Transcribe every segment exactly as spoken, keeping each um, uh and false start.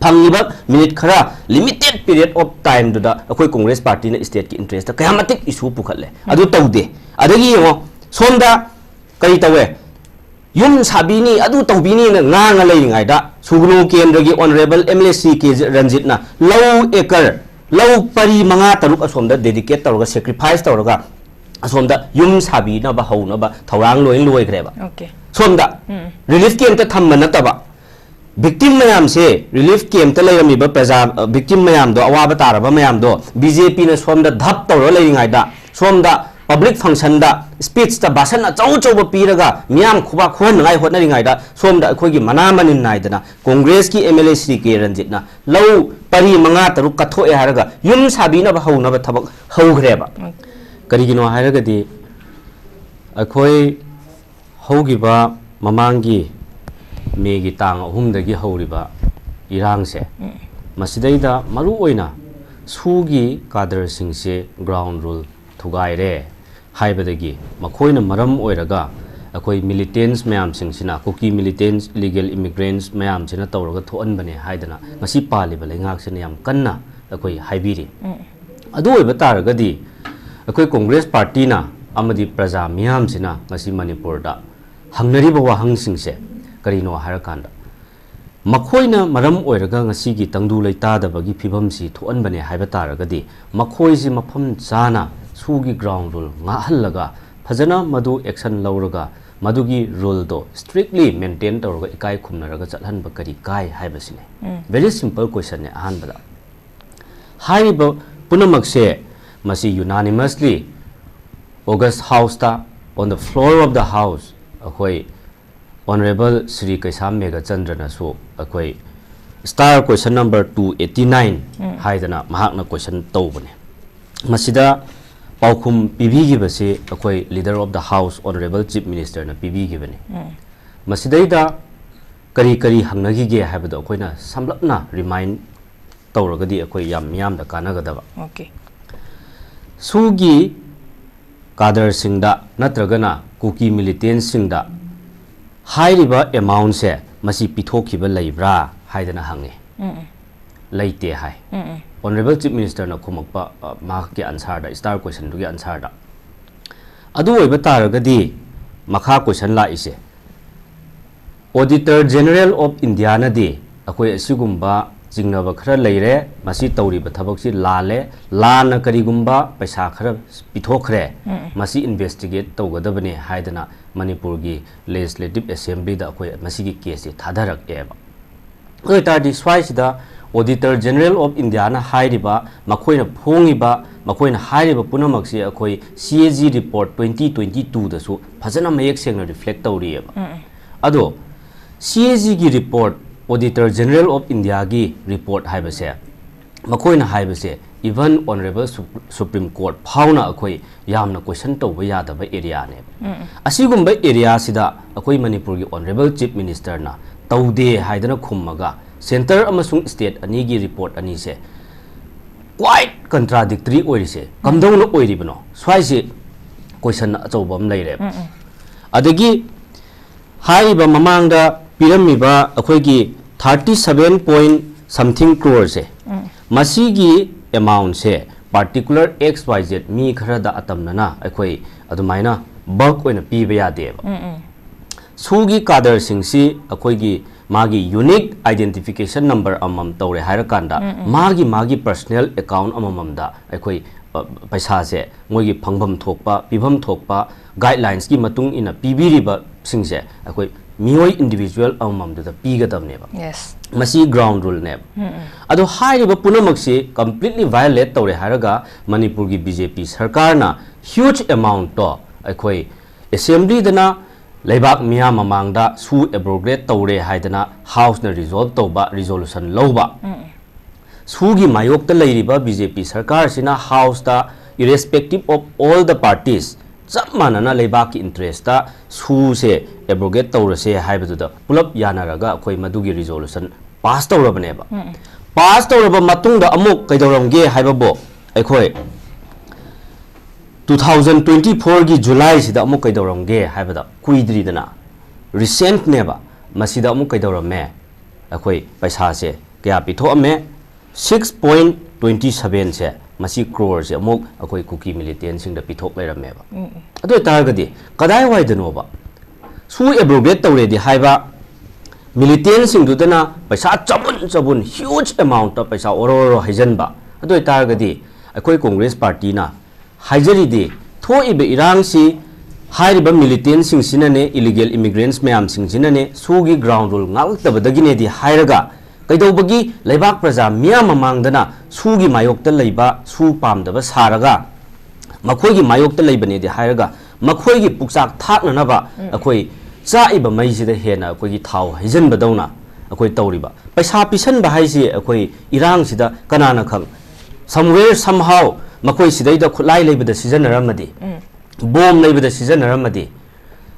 ꯐꯪꯉꯤꯕ ꯃꯤꯅꯤꯠ ꯈꯔ, limited period of time ꯗꯨꯗ ꯑꯩꯈꯣꯏ ꯀꯣꯡꯒ꯭ꯔꯦꯁ ꯄꯥꯔꯇꯤꯅ ꯁ꯭ꯇꯦꯠꯀꯤ ꯏꯟꯇꯔꯦꯁꯇ ꯀꯌꯥ ꯃꯇꯤꯛ ꯏꯁꯨ ꯄꯨꯈꯠꯂꯦ꯫ ꯑꯗꯨ ꯇꯧꯗꯦ꯫ ꯑꯗꯒꯤ ꯌꯦꯡꯉꯣ, ꯁꯣꯝꯗ ꯀꯔꯤ ꯇꯧꯋꯦ? ꯌꯨꯝ ꯁꯥꯕꯤꯅꯤ, ꯑꯗꯨ ꯇꯧꯕꯤꯅꯤꯅ ꯉꯥꯡꯉ ꯂꯩꯔꯤꯉꯩꯗ, ꯁꯨꯒꯅꯨ ꯀꯦꯟꯗ꯭ꯔꯒꯤ ꯑꯣꯅꯔꯦꯕꯜ ꯑꯦꯝ ꯑꯦꯜ ꯑꯦ ꯁꯤ ꯀꯦ ꯔꯟꯖꯤꯠꯅ ꯂꯧ ꯑꯦꯀꯔ, ꯂꯧ ꯄꯔꯤ ꯃꯉꯥ ꯇꯔꯨꯛ ꯑꯁꯣꯝꯗ ꯗꯦꯗꯤꯀꯦꯠ ꯇꯧꯔꯒ, ꯁꯦꯀ꯭ꯔꯤꯐꯥꯏꯁ ꯇꯧꯔꯒ, ꯑꯁꯣꯝꯗ ꯌꯨꯝ ꯁꯥꯕꯤꯅꯕ ꯍꯧꯅꯕ ꯊꯧꯔꯥꯡ ꯂꯣꯏ ꯂꯣꯏꯈ꯭ꯔꯦꯕ꯫ Okay. ꯁꯣꯝꯗ ꯎꯝ. ꯔꯤꯂꯤꯐ ꯀꯦꯝꯞꯇ ꯊꯝꯕ ꯅꯠꯇꯕ, ꯚꯤꯛꯇꯤꯝ ꯃꯌꯥꯝꯁꯦ ꯔꯤꯂꯤꯐ ꯀꯦꯝꯞꯇ ꯂꯩꯔꯝꯃꯤꯕ ꯄ꯭ꯔꯖꯥ, ꯚꯤꯛꯇꯤꯝ ꯃꯌꯥꯝꯗꯣ, ꯑꯋꯥꯕ ꯇꯥꯔꯕ ꯃꯌꯥꯝꯗꯣ ꯕꯤ ꯖꯦ ꯄꯤꯅ ꯁꯣꯝꯗ ꯙꯞ ꯇꯧꯔ ꯂꯩꯔꯤꯉꯩꯗ, ꯁꯣꯝꯗ ꯄꯕ꯭ꯂꯤꯛ ꯐꯪꯁꯟꯗ ꯁ꯭ꯄꯤꯆꯇ ꯚꯥꯁꯟ ꯑꯆꯧ ꯑꯆꯧꯕ ꯄꯤꯔꯒ ꯃꯤꯌꯥꯝ ꯈꯨꯕꯥꯛ ꯈꯨꯍꯟꯅꯉꯥꯏ ꯍꯣꯠꯅꯔꯤꯉꯩꯗ, ꯁꯣꯝꯗ ꯑꯩꯈꯣꯏꯒꯤ ꯃꯅꯥ ꯃꯅꯤꯟ ꯅꯥꯏꯗꯅ ꯀꯣꯡꯒ꯭ꯔꯦꯁꯀꯤ ꯑꯦꯝ ꯑꯦꯜ ꯑꯦ ꯁ꯭ꯔꯤ ꯀꯦ ꯔꯟꯖꯤꯠꯅ ꯂꯧ ꯄꯔꯤ ꯃꯉꯥ ꯇꯔꯨꯛ ꯀꯠꯊꯣꯛꯑꯦ ꯍꯥꯏꯔꯒ ꯌꯨꯝ ꯁꯥꯕꯤꯅꯕ ꯍꯧꯅꯕ ꯊꯕꯛ ꯍꯧꯈ꯭ꯔꯦꯕ꯫ ꯀꯔꯤꯒꯤꯅꯣ ꯍꯥꯏꯔꯒꯗꯤ, ꯑꯩꯈꯣꯏ ꯍꯧꯈꯤꯕ ꯃꯃꯥꯡꯒꯤ ꯃꯦꯒꯤ ꯇꯥꯡ ꯑꯍꯨꯝꯗꯒꯤ ꯍꯧꯔꯤꯕ ꯏꯔꯥꯡꯁꯦ, ꯃꯁꯤꯗꯩꯗ ꯃꯔꯨ ꯑꯣꯏꯅ ꯁꯨꯒꯤ ꯀꯥꯗꯔꯁꯤꯡꯁꯦ ꯒ꯭ꯔꯥꯎꯟ ꯔꯨꯜ ꯊꯨꯒꯥꯏꯔꯦ ꯍꯥꯏꯕꯗꯒꯤ, ꯃꯈꯣꯏꯅ ꯃꯔꯝ ꯑꯣꯏꯔꯒ ꯑꯩꯈꯣꯏ ꯃꯤꯂꯤꯇꯦꯟꯁ ꯃꯌꯥꯝꯁꯤꯡꯁꯤꯅ, ꯀꯨꯀꯤ ꯃꯤꯂꯤꯇꯦꯟꯁ, ꯏꯂꯤꯒꯦꯜ ꯏꯃꯤꯒ꯭ꯔꯦꯟꯁ ꯃꯌꯥꯝꯁꯤꯅ ꯇꯧꯔꯒ ꯊꯣꯛꯍꯟꯕꯅꯦ ꯍꯥꯏꯗꯅ ꯉꯁꯤ ꯄꯥꯜꯂꯤꯕ ꯂꯩꯉꯥꯛꯁꯤꯅ ꯌꯥꯝ ꯀꯟꯅ ꯑꯩꯈꯣꯏ ꯍꯥꯏꯕꯤꯔꯤ꯫ ꯑꯗꯨ ꯑꯣꯏꯕ ꯇꯥꯔꯒꯗꯤ, ꯑꯩꯈꯣꯏ ꯀꯣꯡꯒ꯭ꯔꯦꯁ ꯄꯥꯔꯇꯤꯅ ꯑꯃꯗꯤ ꯄ꯭ꯔꯖꯥ ꯃꯤꯌꯥꯝꯁꯤꯅ ꯉꯁꯤ ꯃꯅꯤꯄꯨꯔꯗ ꯍꯪꯅꯔꯤꯕ ꯋꯥꯍꯪꯁꯤꯡꯁꯦ ꯀꯔꯤꯅꯣ ꯍꯥꯏꯔꯀꯥꯟꯗ, ꯃꯈꯣꯏꯅ ꯃꯔꯝ ꯑꯣꯏꯔꯒ ꯉꯁꯤꯒꯤ ꯇꯪꯗꯨ ꯂꯩꯇꯥꯗꯕꯒꯤ ꯐꯤꯕꯝꯁꯤ ꯊꯣꯛꯍꯟꯕꯅꯦ ꯍꯥꯏꯕ ꯇꯥꯔꯒꯗꯤ, ꯃꯈꯣꯏꯁꯤ ꯃꯐꯝ ꯆꯥꯅ ꯁꯨꯒꯤ ꯒ꯭ꯔꯥꯎꯟ ꯔꯨꯜ ꯉꯥꯛꯍꯜꯂꯒ, ꯐꯖꯅ ꯃꯗꯨ ꯑꯦꯛꯁꯟ ꯂꯧꯔꯒ, ꯃꯗꯨꯒꯤ ꯔꯨꯜꯗꯣ ꯁ꯭ꯇ꯭ꯔꯤꯛꯂꯤ ꯃꯦꯟꯇꯦꯟ ꯇꯧꯔꯒ ꯏꯀꯥꯏ ꯈꯨꯝꯅꯔꯒ ꯆꯠꯍꯟꯕ ꯀꯔꯤ ꯀꯥꯏ ꯍꯥꯏꯕꯁꯤꯅꯦ꯫ ꯎꯝ꯫ Very simple question ꯅꯦ ꯑꯍꯥꯟꯕꯗ꯫ ꯍꯥꯏꯔꯤꯕ ꯄꯨꯝꯅꯃꯛꯁꯦ ꯃꯁꯤ unanimously August House ꯇ, on the floor of the House, ꯑꯩꯈꯣꯏ Honourable ꯁ꯭ꯔꯤ ꯀꯩꯁꯥꯝ ꯃꯦꯘꯆꯟꯗ꯭ꯔꯅꯁꯨ ꯑꯩꯈꯣꯏ star question number two eighty nine ꯎꯝ꯫ ꯍꯥꯏꯗꯅ ꯃꯍꯥꯛꯅ question ꯇꯧꯕꯅꯦ꯫ ꯃꯁꯤꯗ ꯄꯥꯎꯈꯨꯝ ꯄꯤꯕꯤꯈꯤꯕꯁꯤ ꯑꯩꯈꯣꯏ Leader of the House, Honourable Chief Minister ꯅ ꯄꯤꯕꯤꯈꯤꯕꯅꯤ꯫ ꯎꯝ꯫ ꯃꯁꯤꯗꯩꯗ ꯀꯔꯤ ꯀꯔꯤ ꯍꯪꯅꯈꯤꯒꯦ ꯍꯥꯏꯕꯗꯣ ꯑꯩꯈꯣꯏꯅ ꯁꯝꯂꯞꯅ remind ꯇꯧꯔꯒꯗꯤ ꯑꯩꯈꯣꯏ ꯌꯥꯝ ꯃꯤꯌꯥꯝꯗ ꯀꯥꯟꯅꯒꯗꯕ꯫ Okay꯫ ꯁꯨꯒꯤ ꯀꯥꯗꯔꯁꯤꯡꯗ ꯅꯠꯇ꯭ꯔꯒꯅ ꯀꯨꯀꯤ ꯃꯤꯂꯤꯇꯦꯟꯁꯤꯡꯗ ꯍꯥꯏꯔꯤꯕ amount ꯁꯦ ꯃꯁꯤ ꯄꯤꯊꯣꯛꯈꯤꯕ ꯂꯩꯕ꯭ꯔꯥ ꯍꯥꯏꯗꯅ ꯍꯪꯉꯤ꯫ ꯎꯝ, ꯎꯝ꯫ ꯂꯩꯇꯦ ꯍꯥꯏ꯫ ꯎꯝ, ꯎꯝ꯫ Honourable Chief Ministerꯅ ꯈꯨꯝꯃꯛꯄ, ꯑ, ꯃꯍꯥꯛꯀꯤ answerꯗ, star questionꯗꯨꯒꯤ answerꯗ꯫ ꯑꯗꯨ ꯑꯣꯏꯕ ꯇꯥꯔꯒꯗꯤ ꯃꯈꯥ question ꯂꯥꯛꯏꯁꯦ, Auditor General of Indiaꯅꯗꯤ ꯑꯩꯈꯣꯏ ꯑꯁꯤꯒꯨꯝꯕ ꯆꯤꯡꯅꯕ ꯈꯔ ꯂꯩꯔꯦ, ꯃꯁꯤ ꯇꯧꯔꯤꯕ ꯊꯕꯛꯁꯤ ꯂꯥꯜꯂꯦ, ꯂꯥꯟꯅ ꯀꯔꯤꯒꯨꯝꯕ ꯄꯩꯁꯥ ꯈꯔ ꯄꯤꯊꯣꯛꯈ꯭ꯔꯦ, ꯎꯝ, ꯎꯝ꯫ ꯃꯁꯤ investigate ꯇꯧꯒꯗꯕꯅꯦ ꯍꯥꯏꯗꯅ ꯃꯅꯤꯄꯨꯔꯒꯤ Legislative Assemblyꯗ ꯑꯩꯈꯣꯏ ꯃꯁꯤꯒꯤ caseꯁꯤ ꯊꯥꯗꯔꯛꯑꯦꯕ꯫ ꯑꯗꯨ ꯑꯣꯏꯇꯥꯔꯗꯤ ꯁ꯭ꯋꯥꯏꯁꯤꯗ Auditor General of Indiaꯅ ꯍꯥꯏꯔꯤꯕ, ꯃꯈꯣꯏꯅ ꯐꯣꯡꯉꯤꯕ, ꯃꯈꯣꯏꯅ ꯍꯥꯏꯔꯤꯕ ꯄꯨꯝꯅꯃꯛꯁꯤ ꯑꯩꯈꯣꯏ CAG report twenty twenty twoꯗꯁꯨ ꯐꯖꯅ ꯃꯌꯦꯛ ꯁꯦꯡꯅ reflect ꯇꯧꯔꯤꯑꯕ꯫ ꯎꯝ, ꯎꯝ꯫ ꯑꯗꯣ CAGꯒꯤ report, Auditor General of Indiaꯒꯤ report ꯍꯥꯏꯕꯁꯦ, ꯃꯈꯣꯏꯅ ꯍꯥꯏꯕꯁꯦ even Honourable Sup-, Supreme Court ꯐꯥꯎꯅ ꯑꯩꯈꯣꯏ ꯌꯥꯝꯅ question ꯇꯧꯕ ꯌꯥꯗꯕ areaꯅꯦꯕ꯫ ꯎꯝ, ꯎꯝ꯫ ꯑꯁꯤꯒꯨꯝꯕ areaꯁꯤꯗ ꯑꯩꯈꯣꯏ ꯃꯅꯤꯄꯨꯔꯒꯤ Honourable Chief Ministerꯅ ꯇꯧꯗꯦ ꯍꯥꯏꯗꯅ ꯈꯨꯝꯃꯒ centre ꯑꯃꯁꯨꯡ state ꯑꯅꯤꯒꯤ report ꯑꯅꯤꯁꯦ quite contradictory ꯑꯣꯏꯔꯤꯁꯦ ꯀꯝꯗꯧꯅ ꯑꯣꯏꯔꯤꯕꯅꯣ? ꯁ꯭ꯋꯥꯏꯁꯦ question ꯑꯆꯧꯕ ꯑꯃ ꯂꯩꯔꯦꯕ꯫ ꯎꯝ, ꯎꯝ꯫ ꯑꯗꯒꯤ ꯍꯥꯏꯔꯤꯕ ꯃꯃꯥꯡꯗ ꯄꯤꯔꯝꯃꯤꯕ ꯑꯩꯈꯣꯏꯒꯤ thirty seven point something croreꯁꯦ, ꯎꯝ꯫ ꯃꯁꯤꯒꯤ amountꯁꯦ particular X Y Z ꯃꯤ ꯈꯔꯗ ꯑꯇꯝꯅꯅ ꯑꯩꯈꯣꯏ ꯑꯗꯨꯃꯥꯏꯅ bulk ꯑꯣꯏꯅ ꯄꯤꯕ ꯌꯥꯗꯦꯕ꯫ ꯎꯝ, ꯎꯝ꯫ ꯁꯨꯒꯤ cadreꯁꯤꯡꯁꯤ ꯑꯩꯈꯣꯏꯒꯤ ꯃꯥꯒꯤ unique identification number ꯑꯃꯃꯝ ꯇꯧꯔꯦ ꯍꯥꯏꯔꯀꯥꯟꯗ, ꯎꯝ, ꯎꯝ꯫ ꯃꯥꯒꯤ, ꯃꯥꯒꯤ personal account ꯑꯃꯃꯝꯗ ꯑꯩꯈꯣꯏ, ꯑ, ꯄꯩꯁꯥꯁꯦ ꯃꯣꯏꯒꯤ ꯐꯪꯐꯝ ꯊꯣꯛꯄ, ꯄꯤꯐꯝ ꯊꯣꯛꯄ guidelinesꯀꯤ ꯃꯇꯨꯡ ꯏꯟꯅ ꯄꯤꯕꯤꯔꯤꯕꯁꯤꯡꯁꯦ ꯑꯩꯈꯣꯏ ꯃꯤꯑꯣꯏ individual ꯑꯃꯃꯝꯗꯨꯗ ꯄꯤꯒꯗꯕꯅꯦꯕ꯫ Yes꯫ ꯃꯁꯤ ground ruleꯅꯦꯕ꯫ ꯎꯝ, ꯎꯝ꯫ ꯑꯗꯣ ꯍꯥꯏꯔꯤꯕ ꯄꯨꯝꯅꯃꯛꯁꯤ completely violate ꯇꯧꯔꯦ ꯍꯥꯏꯔꯒ ꯃꯅꯤꯄꯨꯔꯒꯤ BJP ꯁꯔꯀꯥꯔꯅ huge amountꯇꯣ ꯑꯩꯈꯣꯏ Assemblyꯗꯅ ꯂꯩꯕꯥꯛ ꯃꯤꯌꯥꯝ ꯃꯃꯥꯡꯗ ꯁꯨ abrogate ꯇꯧꯔꯦ ꯍꯥꯏꯗꯅ Houseꯅ resolve ꯇꯧꯕ, resolution ꯂꯧꯕ꯫ ꯎꯝ, ꯎꯝ꯫ ꯁꯨꯒꯤ ꯃꯥꯌꯣꯛꯇ ꯂꯩꯔꯤꯕ BJP ꯁꯔꯀꯥꯔꯁꯤꯅ Houseꯇ, irrespective of all the parties, ꯆꯞ ꯃꯥꯟꯅꯅ ꯂꯩꯕꯥꯛꯀꯤ interestꯇ ꯁꯨꯁꯦ abrogate ꯇꯧꯔꯁꯦ ꯍꯥꯏꯕꯗꯨꯗ ꯄꯨꯂꯞ ꯌꯥꯅꯔꯒ ꯑꯩꯈꯣꯏ ꯃꯗꯨꯒꯤ resolution pass ꯇꯧꯔꯕꯅꯦꯕ꯫ ꯎꯝ, ꯎꯝ꯫ Pass ꯇꯧꯔꯕ ꯃꯇꯨꯡꯗ ꯑꯃꯨꯛ ꯀꯩꯗꯧꯔꯝꯒꯦ ꯍꯥꯏꯕꯕꯨ, ꯑꯩꯈꯣꯏ two thousand twenty fourꯒꯤ Julyꯁꯤꯗ ꯑꯃꯨꯛ ꯀꯩꯗꯧꯔꯝꯒꯦ ꯍꯥꯏꯕꯗ, ꯀꯨꯏꯗ꯭ꯔꯤꯗꯅ, recentꯅꯦꯕ, ꯃꯁꯤꯗ ꯑꯃꯨꯛ ꯀꯩꯗꯧꯔꯝꯃꯦ? ꯑꯩꯈꯣꯏ ꯄꯩꯁꯥꯁꯦ ꯀꯌꯥ ꯄꯤꯊꯣꯛꯑꯝꯃꯦ? Six point twenty seven ꯁꯦ, ꯃꯁꯤ ꯀ꯭ꯔꯣꯔꯁꯦ ꯑꯃꯨꯛ ꯑꯩꯈꯣꯏ ꯀꯨꯀꯤ ꯃꯤꯂꯤꯇꯦꯟꯁꯤꯡꯗ ꯄꯤꯊꯣꯛ ꯂꯩꯔꯝꯃꯦꯕ꯫ ꯑꯗꯨ ꯑꯣꯏꯇꯥꯔꯒꯗꯤ ꯀꯗꯥꯏꯋꯥꯏꯗꯅꯣꯕ ꯁꯨ ꯑꯦꯕ꯭ꯔꯣꯒꯦꯠ ꯇꯧꯔꯦꯗꯤ ꯍꯥꯏꯕ, ꯃꯤꯂꯤꯇꯦꯟꯁꯤꯡꯗꯨꯗꯅ ꯄꯩꯁꯥ ꯆꯕꯨꯟ ꯆꯕꯨꯟ, ꯍ꯭ꯌꯨꯖ ꯑꯦꯃꯥꯎꯟꯇ ꯄꯩꯁꯥ ꯑꯣꯔꯣ ꯑꯣꯔꯣ ꯍꯩꯖꯤꯟꯕ? ꯑꯗꯨ ꯑꯣꯏꯇꯥꯔꯒꯗꯤ ꯑꯩꯈꯣꯏ ꯀꯣꯡꯒ꯭ꯔꯦꯁ ꯄꯥꯔꯇꯤꯅ ꯍꯥꯏꯖꯔꯤꯗꯤ, ꯊꯣꯛꯏꯕ ꯏꯔꯥꯡꯁꯤ ꯍꯥꯏꯔꯤꯕ ꯃꯤꯂꯤꯇꯦꯟꯁꯤꯡꯁꯤꯅꯅꯦ, ꯏꯂꯤꯒꯦꯜ ꯏꯃꯤꯒ꯭ꯔꯦꯟꯁ ꯃꯌꯥꯝꯁꯤꯡꯁꯤꯅꯅꯦ, ꯁꯨꯒꯤ ꯒ꯭ꯔꯥꯎꯟ ꯔꯨꯜ ꯉꯥꯛꯂꯛꯇꯕꯗꯒꯤꯅꯦꯗꯤ ꯍꯥꯏꯔꯒ, ꯀꯩꯗꯧꯕꯒꯤ ꯂꯩꯕꯥꯛ ꯄ꯭ꯔꯖꯥ ꯃꯤꯌꯥꯝ ꯃꯃꯥꯡꯗꯅ ꯁꯨꯒꯤ ꯃꯥꯌꯣꯛꯇ ꯂꯩꯕ, ꯁꯨ ꯄꯥꯝꯗꯕ ꯁꯥꯔꯒ, ꯃꯈꯣꯏꯒꯤ ꯃꯥꯌꯣꯛꯇ ꯂꯩꯕꯅꯦꯗꯤ ꯍꯥꯏꯔꯒ, ꯃꯈꯣꯏꯒꯤ ꯄꯨꯛꯆꯥꯛ ꯊꯥꯛꯅꯅꯕ ꯑꯩꯈꯣꯏ ꯆꯥꯛꯏꯕ ꯃꯩꯁꯤꯗ ꯍꯦꯟꯅ ꯑꯩꯈꯣꯏꯒꯤ ꯊꯥꯎ ꯍꯩꯖꯤꯟꯕꯗꯧꯅ ꯑꯩꯈꯣꯏ ꯇꯧꯔꯤꯕ? ꯄꯩꯁꯥ ꯄꯤꯁꯟꯕ ꯍꯥꯏꯁꯤ ꯑꯩꯈꯣꯏ ꯏꯔꯥꯡꯁꯤꯗ ꯀꯅꯥꯅ ꯈꯪ? Somewhere, somehow ꯃꯈꯣꯏ ꯁꯤꯗꯩꯗ ꯈꯨꯠꯂꯥꯏ ꯂꯩꯕꯗ ꯁꯤꯖꯤꯟꯅꯔꯝꯃꯗꯤ, ꯕꯣꯝ ꯂꯩꯕꯗ ꯁꯤꯖꯤꯟꯅꯔꯝꯃꯗꯤ,